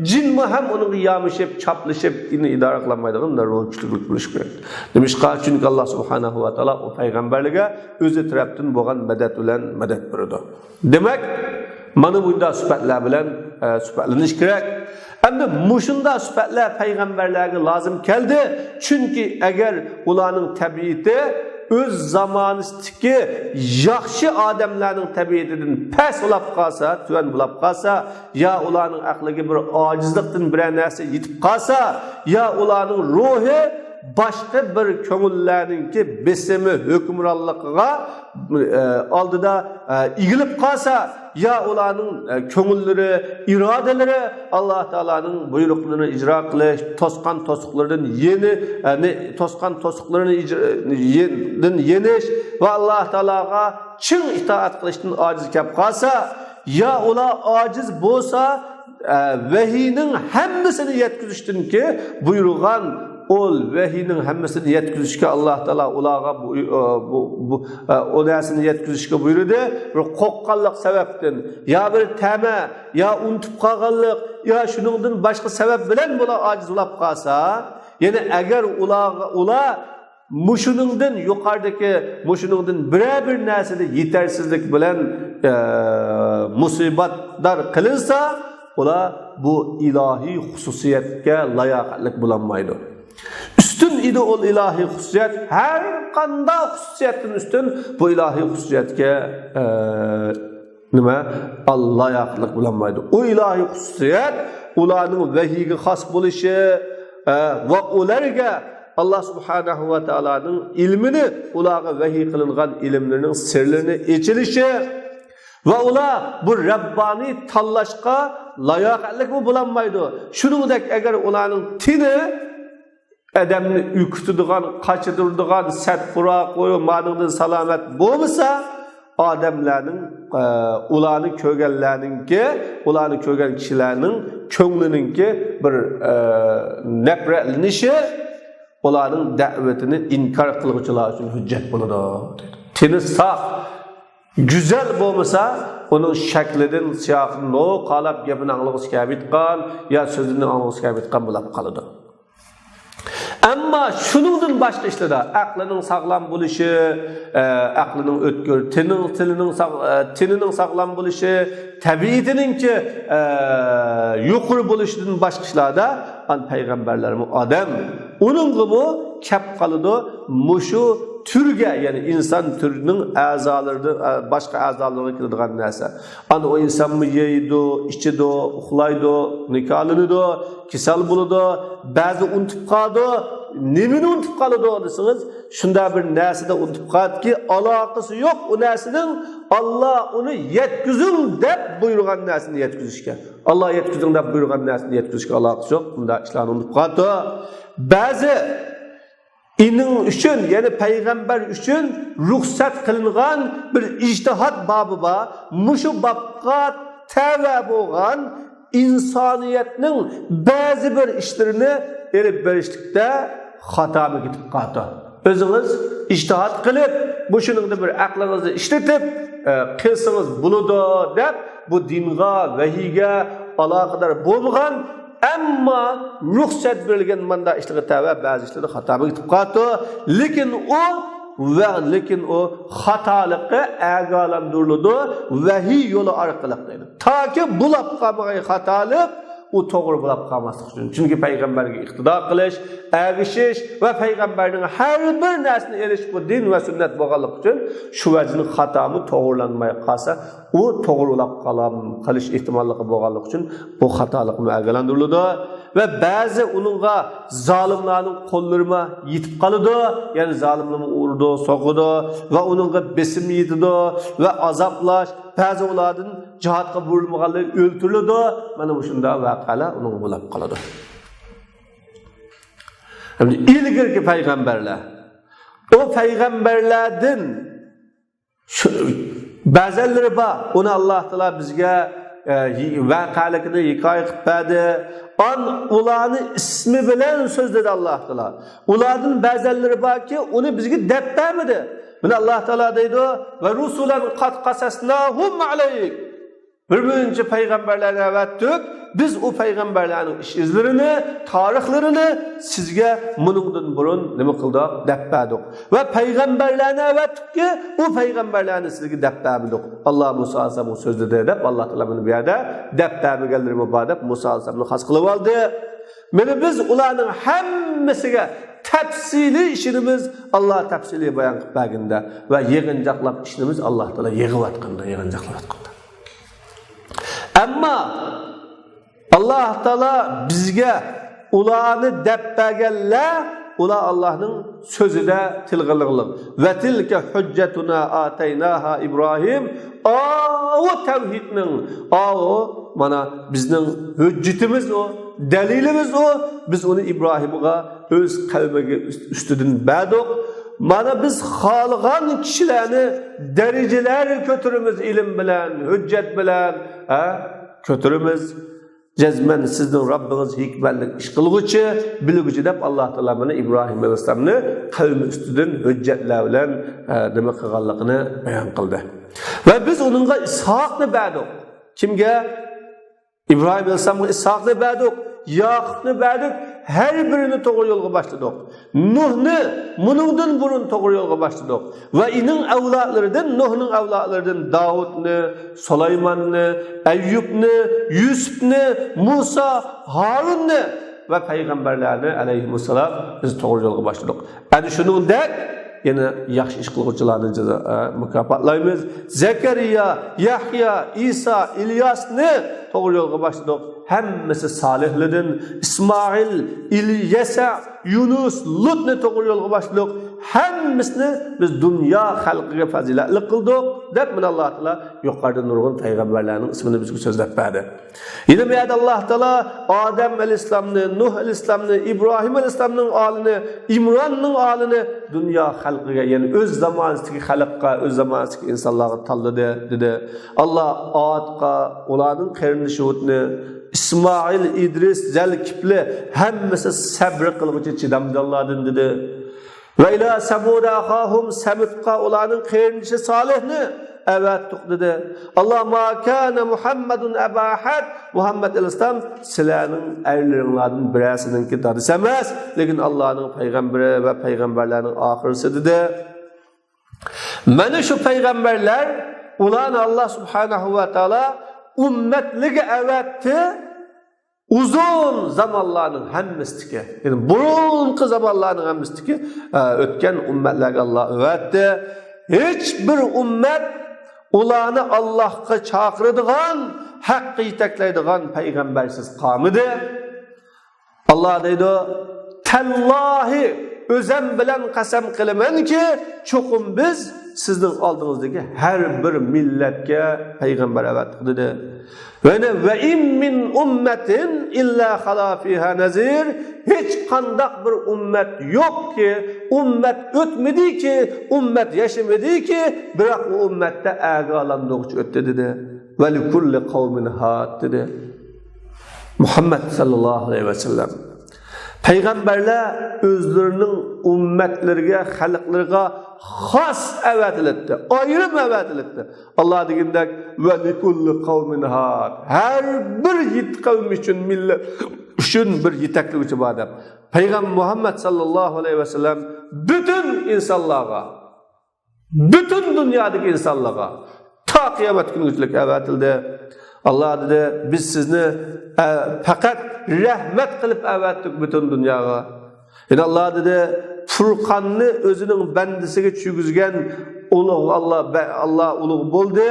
جىنمۇ ھەم ئۇنىڭغا يامىشىپ، چاپلىشىپ، ئۇنى ئىدارە قىلالمايدىغان بىر روھىي كۈچلۈك بولۇشى كېرەك. نېمىشقا؟ چۈنكى ئاللا سۇبھانەھۇ ۋە تائالا ئۇ پەيغەمبەرلىرىگە ئۆزى تەرەپتىن بولغان مەدەت بىلەن مەدەت بېرىدۇ. دېمەك، مانا بۇنداق سۈپەتلەر بىلەن، ئە، سۈپەتلىنىش كېرەك. ئەمدى مۇشۇنداق سۈپەتلەر پەيغەمبەرلەرگە لازىم كەلدى. چۈنكى ئەگەر ئۇلارنىڭ تەبىئىتى ئۆز زامانىسىدىكى ياخشى ئادەملەرنىڭ تەبىئىتىدىن پەس بولاپ قالسا، تۆۋەن بولاپ قالسا، يا ئۇلارنىڭ ئەقلىگە بىر ئاجىزلىقتىن بىرەر نەرسە يېتىپ قالسا، يا ئۇلارنىڭ روھى باشقا بىر كۆڭۈللەرنىڭكى بېسىمى، ھۆكۈمرانلىقىغا، ئە، ئالدىدا، ئە، ئېگىلىپ قالسا، يا ئۇلارنىڭ، ئە، كۆڭۈللىرى، ئىرادىلىرى ئاللا تائالانىڭ بۇيرۇقلىرىنى ئىجرا قىلىش، توسقان توسۇقلىرىدىن يېنى-، ئە، نى-، توسقان توسۇقلىرىنى ئىجرا-، يېن-، دىن يېنىش ۋە ئاللا تائالاغا چىڭ ئىتائەت قىلىشتىن ئاجىز كەپ قالسا، يا ئۇلار ئاجىز بولسا، ئە، ۋەھىينىڭ ھەممىسىنى يەتكۈزۈشتىنكى بۇيرۇغان، ئۇ ۋەھىينىڭ ھەممىسىنى يەتكۈزۈشكە ئاللا تائالا ئۇلارغا بۇ، ئە، بۇ، بۇ، ئە، ئۇ نەرسىنى يەتكۈزۈشكە بۇيرۇدى. بىر قورققانلىق سەۋەبتىن، يا بىر تەمە، يا ئۇنتۇپ قالغانلىق، يا شۇنىڭدىن باشقا سەۋەب بىلەن بۇلار ئاجىز بولاپ قالسا، يەنى ئەگەر ئۇلارغا، ئۇلار مۇشۇنىڭدىن يۇقىرىدىكى، مۇشۇنىڭدىن بىرەر بىر نەرسىدە يېتەرسىزلىك بىلەن، ئە، مۇسىبەتدار قىلىنسا، ئۇلار بۇ ئىلاھىي خۇسۇسىيەتكە لاياقەتلىك بولالمايدۇ. ئۈستۈن ئىدى ئۇ ئىلاھىي خۇسۇسىيەت، ھەر قانداق خۇسۇسىيەتتىن ئۈستۈن بۇ ئىلاھىي خۇسۇسىيەتكە، ئە، نېمە؟ ئاللا ياقلىق بولالمايدۇ. ئۇ ئىلاھىي خۇسۇسىيەت ئۇلارنىڭ ۋەھىيگە خاس بولۇشى، ئە، ۋە ئۇلارغا ئاللا سۇبھانەھۇ ۋە تائالانىڭ ئىلمىنى، ئۇلارغا ۋەھىي قىلىنغان ئىلىملىرىنىڭ سىرلىرىنى ئېچىلىشى ۋە ئۇلار بۇ رەببانىي تاللاشقا لاياقەتلىكمۇ بولالمايدۇ. شۇنىڭدەك ئەگەر ئۇلارنىڭ تېنى ئادەمنى ئۈركۈتىدىغان، قاچىدۇرىدىغان، سەت پۇراق، مانىڭدىن سالامەت بولمىسا، ئادەملەرنىڭ، ئە، ئۇلارنى كۆرگەنلەرنىڭكى، ئۇلارنى كۆرگەن كىشىلەرنىڭ كۆڭلىنىڭكى بىر، ئە، نەپرەتلىنىشى ئۇلارنىڭ دەۋىتىنى ئىنكار قىلغۇچىلار ئۈچۈن ھۆججەت بولىدۇ، دەيدۇ. تېنى ساق، گۈزەل بولمىسا، ئۇنىڭ شەكلىدىن، سىياقىدىن نوقالاپ گېپىنى ئاڭلىغۇسى كەلمەيدىغان يا سۆزىنى ئاڭلىغۇسى كەلمەيدىغان بولاپ قالىدۇ. ئەمما شۇنىڭدىن باشقا ئىشلاردا، ئەقلىنىڭ ساغلام بولۇشى، ئە، ئەقلىنىڭ ئۆتكۈر، تېنىنىڭ، تىلىنىڭ ساغ-، ئە، تېنىنىڭ ساغلام بولۇشى، تەبىئىتىنىڭكى، ئە، يۇقىرى بولۇشىدىن باشقا ئىشلاردا، ئان پەيغەمبەرلەرمۇ ئادەم. ئۇنىڭغىمۇ كەپ قالىدۇ مۇشۇ تۈرگە، يەنى ئىنسان تۈرىنىڭ ئەزالىرىدىن، ئە، باشقا ئەزالىرىغا كېلىدىغان نەرسە. ئانا ئۇ ئىنسانمۇ يەيدۇ، ئىچىدۇ، ئۇخلايدۇ، نىكاھلىنىدۇ، كېسەل بولىدۇ، بەزى ئۇنتۇپ قالىدۇ. نېمىنى ئۇنتۇپ قالىدۇ دېسىڭىز، شۇنداق بىر نەرسىدە ئۇنتۇپ قالىدۇكى، ئالاقىسى يوق ئۇ نەرسىنىڭ، ئاللا ئۇنى يەتكۈزۈڭ دەپ بۇيرۇغان نەرسىنى يەتكۈزۈشكە. ئاللا يەتكۈزۈڭ دەپ بۇيرۇغان نەرسىنى يەتكۈزۈشكە ئالاقىسى يوق بۇنداق ئىشلارنى ئۇنتۇپ قالىدۇ. بەزى ئىنىڭ ئۈچۈن، يەنى پەيغەمبەر ئۈچۈن رۇخسەت قىلىنغان بىر ئىجتىھات بابى بار. مۇشۇ بابقا تەۋە بولغان ئىنسانىيەتنىڭ بەزى بىر ئىشلىرىنى ئېلىپ بېرىشلىكتە خاتامۇ كېتىپ قالىدۇ. ئۆزىڭىز ئىجتىھات قىلىپ، مۇشۇنىڭدا بىر ئەقلىڭىزنى ئىشلىتىپ، ئە، قىلسىڭىز بولىدۇ دەپ، بۇ دىنغا، ۋەھىيگە ئالاقىدار بولمىغان، ئەمما رۇخسەت بېرىلگەن ماندا ئىشلارغا تەۋە بەزى ئىشلاردا خاتامۇ كېتىپ قالىدۇ. لېكىن ئۇ ۋە لېكىن ئۇ خاتالىققا ئاگاھلاندۇرۇلىدۇ ۋەھىي يولى ئارقىلىق دەيدۇ. تاكى بولاپ قالمىغاي خاتالىق، ئۇ توغرا بولاپ قالماسلىق ئۈچۈن. چۈنكى پەيغەمبەرگە ئىقتىدا قىلىش، ئەگىشىش ۋە پەيغەمبەرنىڭ ھەر بىر نەرسىنى ئېلىش، بۇ دىن ۋە سۈننەت بولغانلىقى ئۈچۈن شۇ ۋەجىدىن خاتامۇ توغرىلانماي قالسا، ئۇ توغرىلاپ قالام-، قېلىش ئېھتىماللىقى بولغانلىقى ئۈچۈن بۇ خاتالىقمۇ ئاگاھلاندۇرۇلىدۇ. ۋە بەزى ئۇنىڭغا زالىملارنىڭ قوللىرىمۇ يېتىپ قالىدۇ. يەنى زالىملارمۇ ئۇرىدۇ، سوقىدۇ ۋە ئۇنىڭغا بېسىم يېتىدۇ ۋە ئازابلاش، بەزى ئۇلاردىن جىھادقا بۇيرۇلمىغانلىرى ئۆلتۈرۈلىدۇ. مانا مۇشۇنداق ۋەقەلەر ئۇنىڭغا بولاپ قالىدۇ. ئەمدى ئىلگىرىكى پەيغەمبەرلەر، ئۇ پەيغەمبەرلەردىن شۇ، بەزەنلىرى بار، ئۇنى ئاللا تائالا بىزگە، ئە، ۋەقەلىكىنى ھېكايە قىلىپ بەردى. ئان ئۇلارنى ئىسمى بىلەن سۆزلىدى ئاللا تائالا. ئۇلاردىن بەزەنلىرى باركى، ئۇنى بىزگە دەپ بەرمىدى. مانا ئاللا تائالا دەيدۇ، ۋە رۇسۇلەن قەد قەسەسناھۇم ئەلەيك. بىر مۇنچە پەيغەمبەرلەرنى ئەۋەتتۇق. بىز ئۇ پەيغەمبەرلەرنىڭ ئىش ئىزلىرىنى، تارىخلىرىنى سىزگە مۇنىڭدىن بۇرۇن نېمە قىلدۇق؟ دەپ بەردۇق. ۋە پەيغەمبەرلەرنى ئەۋەتتۇقكى، ئۇ پەيغەمبەرلەرنى سىزگە دەپ بەرمىدۇق. ئاللا مۇسا ئەلەيھىسسالامغا سۆزلىدى دەپ، ئاللا تائالا مانا بۇ يەردە دەپ بەرمىگەنلىرىمۇ بار دەپ، مۇسا ئەلەيھىسسالامنى خاس قىلىۋالدى. مانا بىز ئۇلارنىڭ ھەممىسىگە تەپسىلىي ئىشىنىمىز، ئاللا تەپسىلىي بايان قىلىپ بەرگىنىدە ۋە يىغىنچاقلاپ ئىشىنىمىز، ئاللا تائالا يىغىۋاتقىنىدا، يىغىنچاقلاۋاتقاندا. ئەمما ئاللا تائالا بىزگە ئۇلارنى دەپ بەرگەنلەر، ئۇلار ئاللانىڭ سۆزىدە تىلغا ئېلىنغانلىق. ۋە تىلكە ھۇججەتۇنا ئاتەيناھا ئىبراھىم. ئاۋۇ تەۋھىدنىڭ، ئاۋۇ مانا بىزنىڭ ھۆججىتىمىز ئۇ، دەلىلىمىز ئۇ. بىز ئۇنى ئىبراھىمغا ئۆز قەۋمىگە ئۈست-، ئۈستىدىن بەردۇق. مانا بىز خالىغان كىشىلەرنى دەرىجىلەر كۆتۈرىمىز، ئىلىم بىلەن، ھۆججەت بىلەن، ھە، كۆتۈرىمىز. جەزمەن سىزنىڭ رەببىڭىز ھېكمەتلىك ئىش قىلغۇچى، بىلگۈچى دەپ، ئاللا تائالا مانا ئىبراھىم ئەلەيھىسسالامنى قەۋمى ئۈستىدىن ھۆججەتلەر بىلەن، ئە، نېمە قىلغانلىقىنى بايان قىلدى. ۋە بىز ئۇنىڭغا ئىسھاقنى بەردۇق. كىمگە؟ ئىبراھىم ئەلەيھىسسالامغا ئىسھاقنى بەردۇق، ياقۇپنى بەردۇق، ھەر بىرىنى توغرا يولغا باشلىدۇق. نۇھنى مۇنىڭدىن بۇرۇن توغرا يولغا باشلىدۇق. ۋە ئېنىڭ ئەۋلادلىرىدىن، نۇھنىڭ ئەۋلادلىرىدىن داۋۇتنى، سۇلايماننى، ئەييۇبنى، يۈسۈپنى، مۇسا، ھارۇننى ۋە پەيغەمبەرلەرنى ئەلەيھىمۇسسالام بىز توغرا يولغا باشلىدۇق. ئەنە شۇنىڭدەك يەنە ياخشى ئىش قىلغۇچىلارنى جازا-، ئە، مۇكاپاتلايمىز. زەكەرىيا، يەھيا، ئىسا، ئىلياسنى توغرا يولغا باشلىدۇق. ھەممىسى سالىھلاردىن. ئىسمائىل، ئىليەسە، يۇنۇس، لۇتنى توغرا يولغا باشلىدۇق. ھەممىسىنى بىز دۇنيا خەلقىگە پەزىلەتلىك قىلدۇق، دەپ مانا ئاللا تائالا يۇقىرىدا نۇرغۇن پەيغەمبەرلەرنىڭ ئىسمىنى بىزگە سۆزلەپ بەردى. يەنە بۇ يەردە ئاللا تائالا ئادەم ئەلەيھىسسالامنى، نۇھ ئەلەيھىسسالامنى، ئىبراھىم ئەلەيھىسسالامنىڭ ئالىنى، ئىمراننىڭ ئالىنى دۇنيا خەلقىگە، يەنى ئۆز زامانىسىدىكى خەلققە، ئۆز زامانىسىدىكى ئىنسانلارغا تاللىدى، دېدى. ئاللا ئادقا، ئۇلارنىڭ قېرىندىشى ھۇدنى، ئىسمائىل، ئىدرىس، زەلكىپلى، ھەممىسى سەبرى قىلغۇچى چىدامچانلاردىن، دېدى. ۋە ئىلە سەمۇدە ئەخاھۇم، سەمۇدقا ئۇلارنىڭ قېرىندىشى سالىھنى ئەۋەتتۇق، دېدى. ئاللا، ما كانە مۇھەممەدۇن ئەبا ئەھەد، مۇھەممەد ئەلەيھىسسالام سىلەرنىڭ ئەرلىرىڭلاردىن بىرەرسىنىڭكى دادىسى ئەمەس، لېكىن ئاللانىڭ پەيغەمبىرى ۋە پەيغەمبەرلەرنىڭ ئاخىرىسى، دېدى. مانا شۇ پەيغەمبەرلەر، ئۇلارنى ئاللا سۇبھانەھۇ ۋە تائالا ئۈممەتلىرىگە ئەۋەتتى. ئۇزۇن زامانلارنىڭ ھەممىسىدىكى، يەنى بۇرۇنقى زامانلارنىڭ ھەممىسىدىكى، ئە، ئۆتكەن ئۈممەتلەرگە ئاللا ئەۋەتتى. ھېچ بىر ئۈممەت ئۇلارنى ئاللاھقا چاقىرىدىغان، ھەققە يېتەكلەيدىغان پەيغەمبەرسىز قالمىدى. ئاللا دەيدۇ، تاللاھى، ئۆزۈم بىلەن قەسەم قىلىمەنكى، چوقۇم بىز سىزنىڭ ئالدىڭىزدىكى ھەر بىر مىللەتكە پەيغەمبەر ئەۋەتتۇق، دېدى. ۋە يەنە، ۋە ئىن مىن ئۇممەتىن ئىللا خالا فىھا نەزىر، ھېچقانداق بىر ئۈممەت يوقكى، ئۈممەت ئۆتمىدىكى، ئۈممەت ياشىمىدىكى، بىراق ئۇ ئۈممەتتە ئاگاھلاندۇرغۇچى ئۆتتى، دېدى. ۋە لىكۇللى قەۋمىن ھاد، دېدى. مۇھەممەد ساللاللاھۇ ئەلەيھى ۋەسەللەم. پەيغەمبەرلەر ئۆزلىرىنىڭ ئۈممەتلىرىگە، خەلقلىرىگە خاس ئەۋەتىلەتتى، ئايرىم ئەۋەتىلەتتى. ئاللا دېگەندەك، ۋە لىكۇللى قەۋمىن ھاد. ھەر بىر يېتە قەۋم ئۈچۈن، مىللەت ئۈچۈن بىر يېتەكلىگۈچى بار دەپ. پەيغەمبەر مۇھەممەد ساللاللاھۇ ئەلەيھى ۋەسەللەم پۈتۈن ئىنسانلارغا، پۈتۈن دۇنيادىكى ئىنسانلارغا تا قىيامەت كۈنىگىچىلىك ئەۋەتىلدى. ئاللا دېدى، بىز سىزنى، ئە، پەقەت رەھمەت قىلىپ ئەۋەتتۇق پۈتۈن دۇنياغا. يەنە ئاللا دېدى، پۇرقاننى ئۆزىنىڭ بەندىسىگە چۈشۈرگۈزگەن ئۇلۇغ ئاللا، بە-، ئاللا ئۇلۇغ بولدى.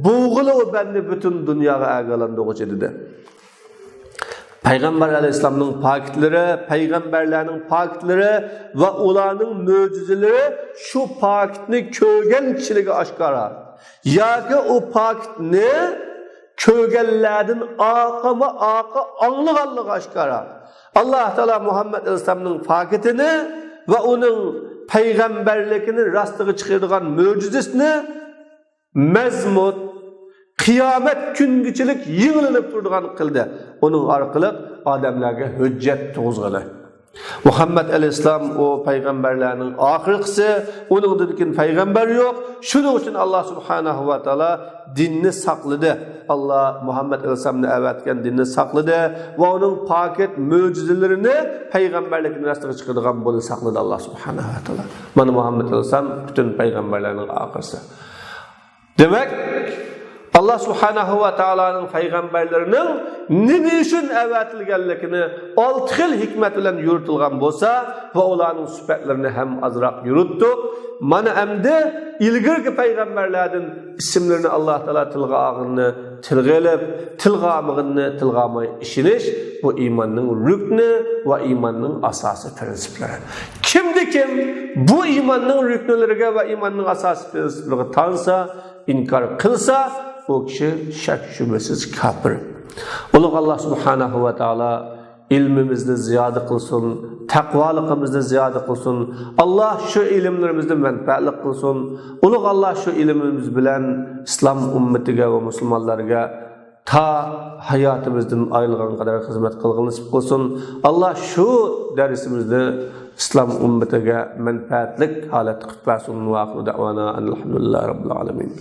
بۇغىلى ئۇ بەندە پۈتۈن دۇنياغا ئاگاھلاندۇرغۇچى، دېدى. پەيغەمبەر ئەلەيھىسسالامنىڭ پاكىتلىرى، پەيغەمبەرلەرنىڭ پاكىتلىرى ۋە ئۇلارنىڭ مۆجىزىلىرى شۇ پاكىتنى كۆرگەن كىشىلەرگە ئاشكارا. ياكى ئۇ پاكىتنى كۆرگەنلەردىن ئارقىمۇ ئارقا ئاڭلىغانلىقى ئاشكارا. ئاللا تائالا مۇھەممەد ئەلەيھىسسالامنىڭ پاكىتىنى ۋە ئۇنىڭ پەيغەمبەرلىكىنى راستىغا چىقىرىدىغان مۆجىزىسىنى مەزمۇت، قىيامەت كۈنگىچىلىك يېڭىلىنىپ تۇرىدىغان قىلدى. ئۇنىڭ ئارقىلىق ئادەملەرگە ھۆججەت تۇرغۇزغىلى. مۇھەممەد ئەلەيھىسسالام ئۇ پەيغەمبەرلەرنىڭ ئاخىرقىسى، ئۇنىڭدىن كېيىن پەيغەمبەر يوق. شۇنىڭ ئۈچۈن ئاللا سۇبھانەھۇ ۋە تائالا دىننى ساقلىدى. ئاللا مۇھەممەد ئەلەيھىسسالامنى ئەۋەتكەن دىننى ساقلىدى ۋە ئۇنىڭ پاكىت مۆجىزىلىرىنى، پەيغەمبەرلىكىنى راستىغا چىقىرىدىغان بولدى، ساقلىدى ئاللا سۇبھانەھۇ ۋە تائالا. مانا مۇھەممەد ئەلەيھىسسالام پۈتۈن پەيغەمبەرلەرنىڭ ئاخىرسى. دېمەك، ئاللا سۇبھانەھۇ ۋە تائالانىڭ پەيغەمبەرلىرىنىڭ نېمە ئۈچۈن ئەۋەتىلگەنلىكىنى ئالتە خىل ھېكمەت بىلەن يورۇتۇلغان بولسا ۋە ئۇلارنىڭ سۈپەتلىرىنى ھەم ئازراق يورۇتتۇق. مانا ئەمدى ئىلگىرىكى پەيغەمبەرلەردىن ئىسىملىرىنى ئاللا تائالا تىلغا ئالغىنىنى تىلغا ئېلىپ، تىلغا ئالمىغىنىنى تىلغا ئالماي ئىشىنىش، بۇ ئىماننىڭ رۈكنى ۋە ئىماننىڭ ئاساسىي پىرىنسىپلىرى. كىمدە كىم بۇ ئىماننىڭ رۈكنىلىرىگە ۋە ئىماننىڭ ئاساسىي پىرىنسىپلىرىغا تانسا، ئىنكار قىلسا، ئۇ كىشى شەك-شۈبھىسىز كاپىر. ئۇلۇغ ئاللا سۇبھانەھۇ ۋە تائالا ئىلمىمىزنى زىيادە قىلسۇن، تەقۋالىقىمىزنى زىيادە قىلسۇن. ئاللا شۇ ئىلىملىرىمىزنى مەنپەئەتلىك قىلسۇن. ئۇلۇغ ئاللا شۇ ئىلمىمىز بىلەن ئىسلام ئۈممىتىگە ۋە مۇسۇلمانلارغا تا ھاياتىمىزدىن ئايرىلغان قەدەر خىزمەت قىلغىلى نېسىپ قىلسۇن. ئاللا شۇ دەرسىمىزنى ئىسلام ئۈممىتىگە مەنپەئەتلىك ھالەتتە قىلىپ بەرسۇن. ۋە ئاخىرۇ دەئۋانا ئەنىل ھەمدۇلىللاھى رەببىل ئالەمىن.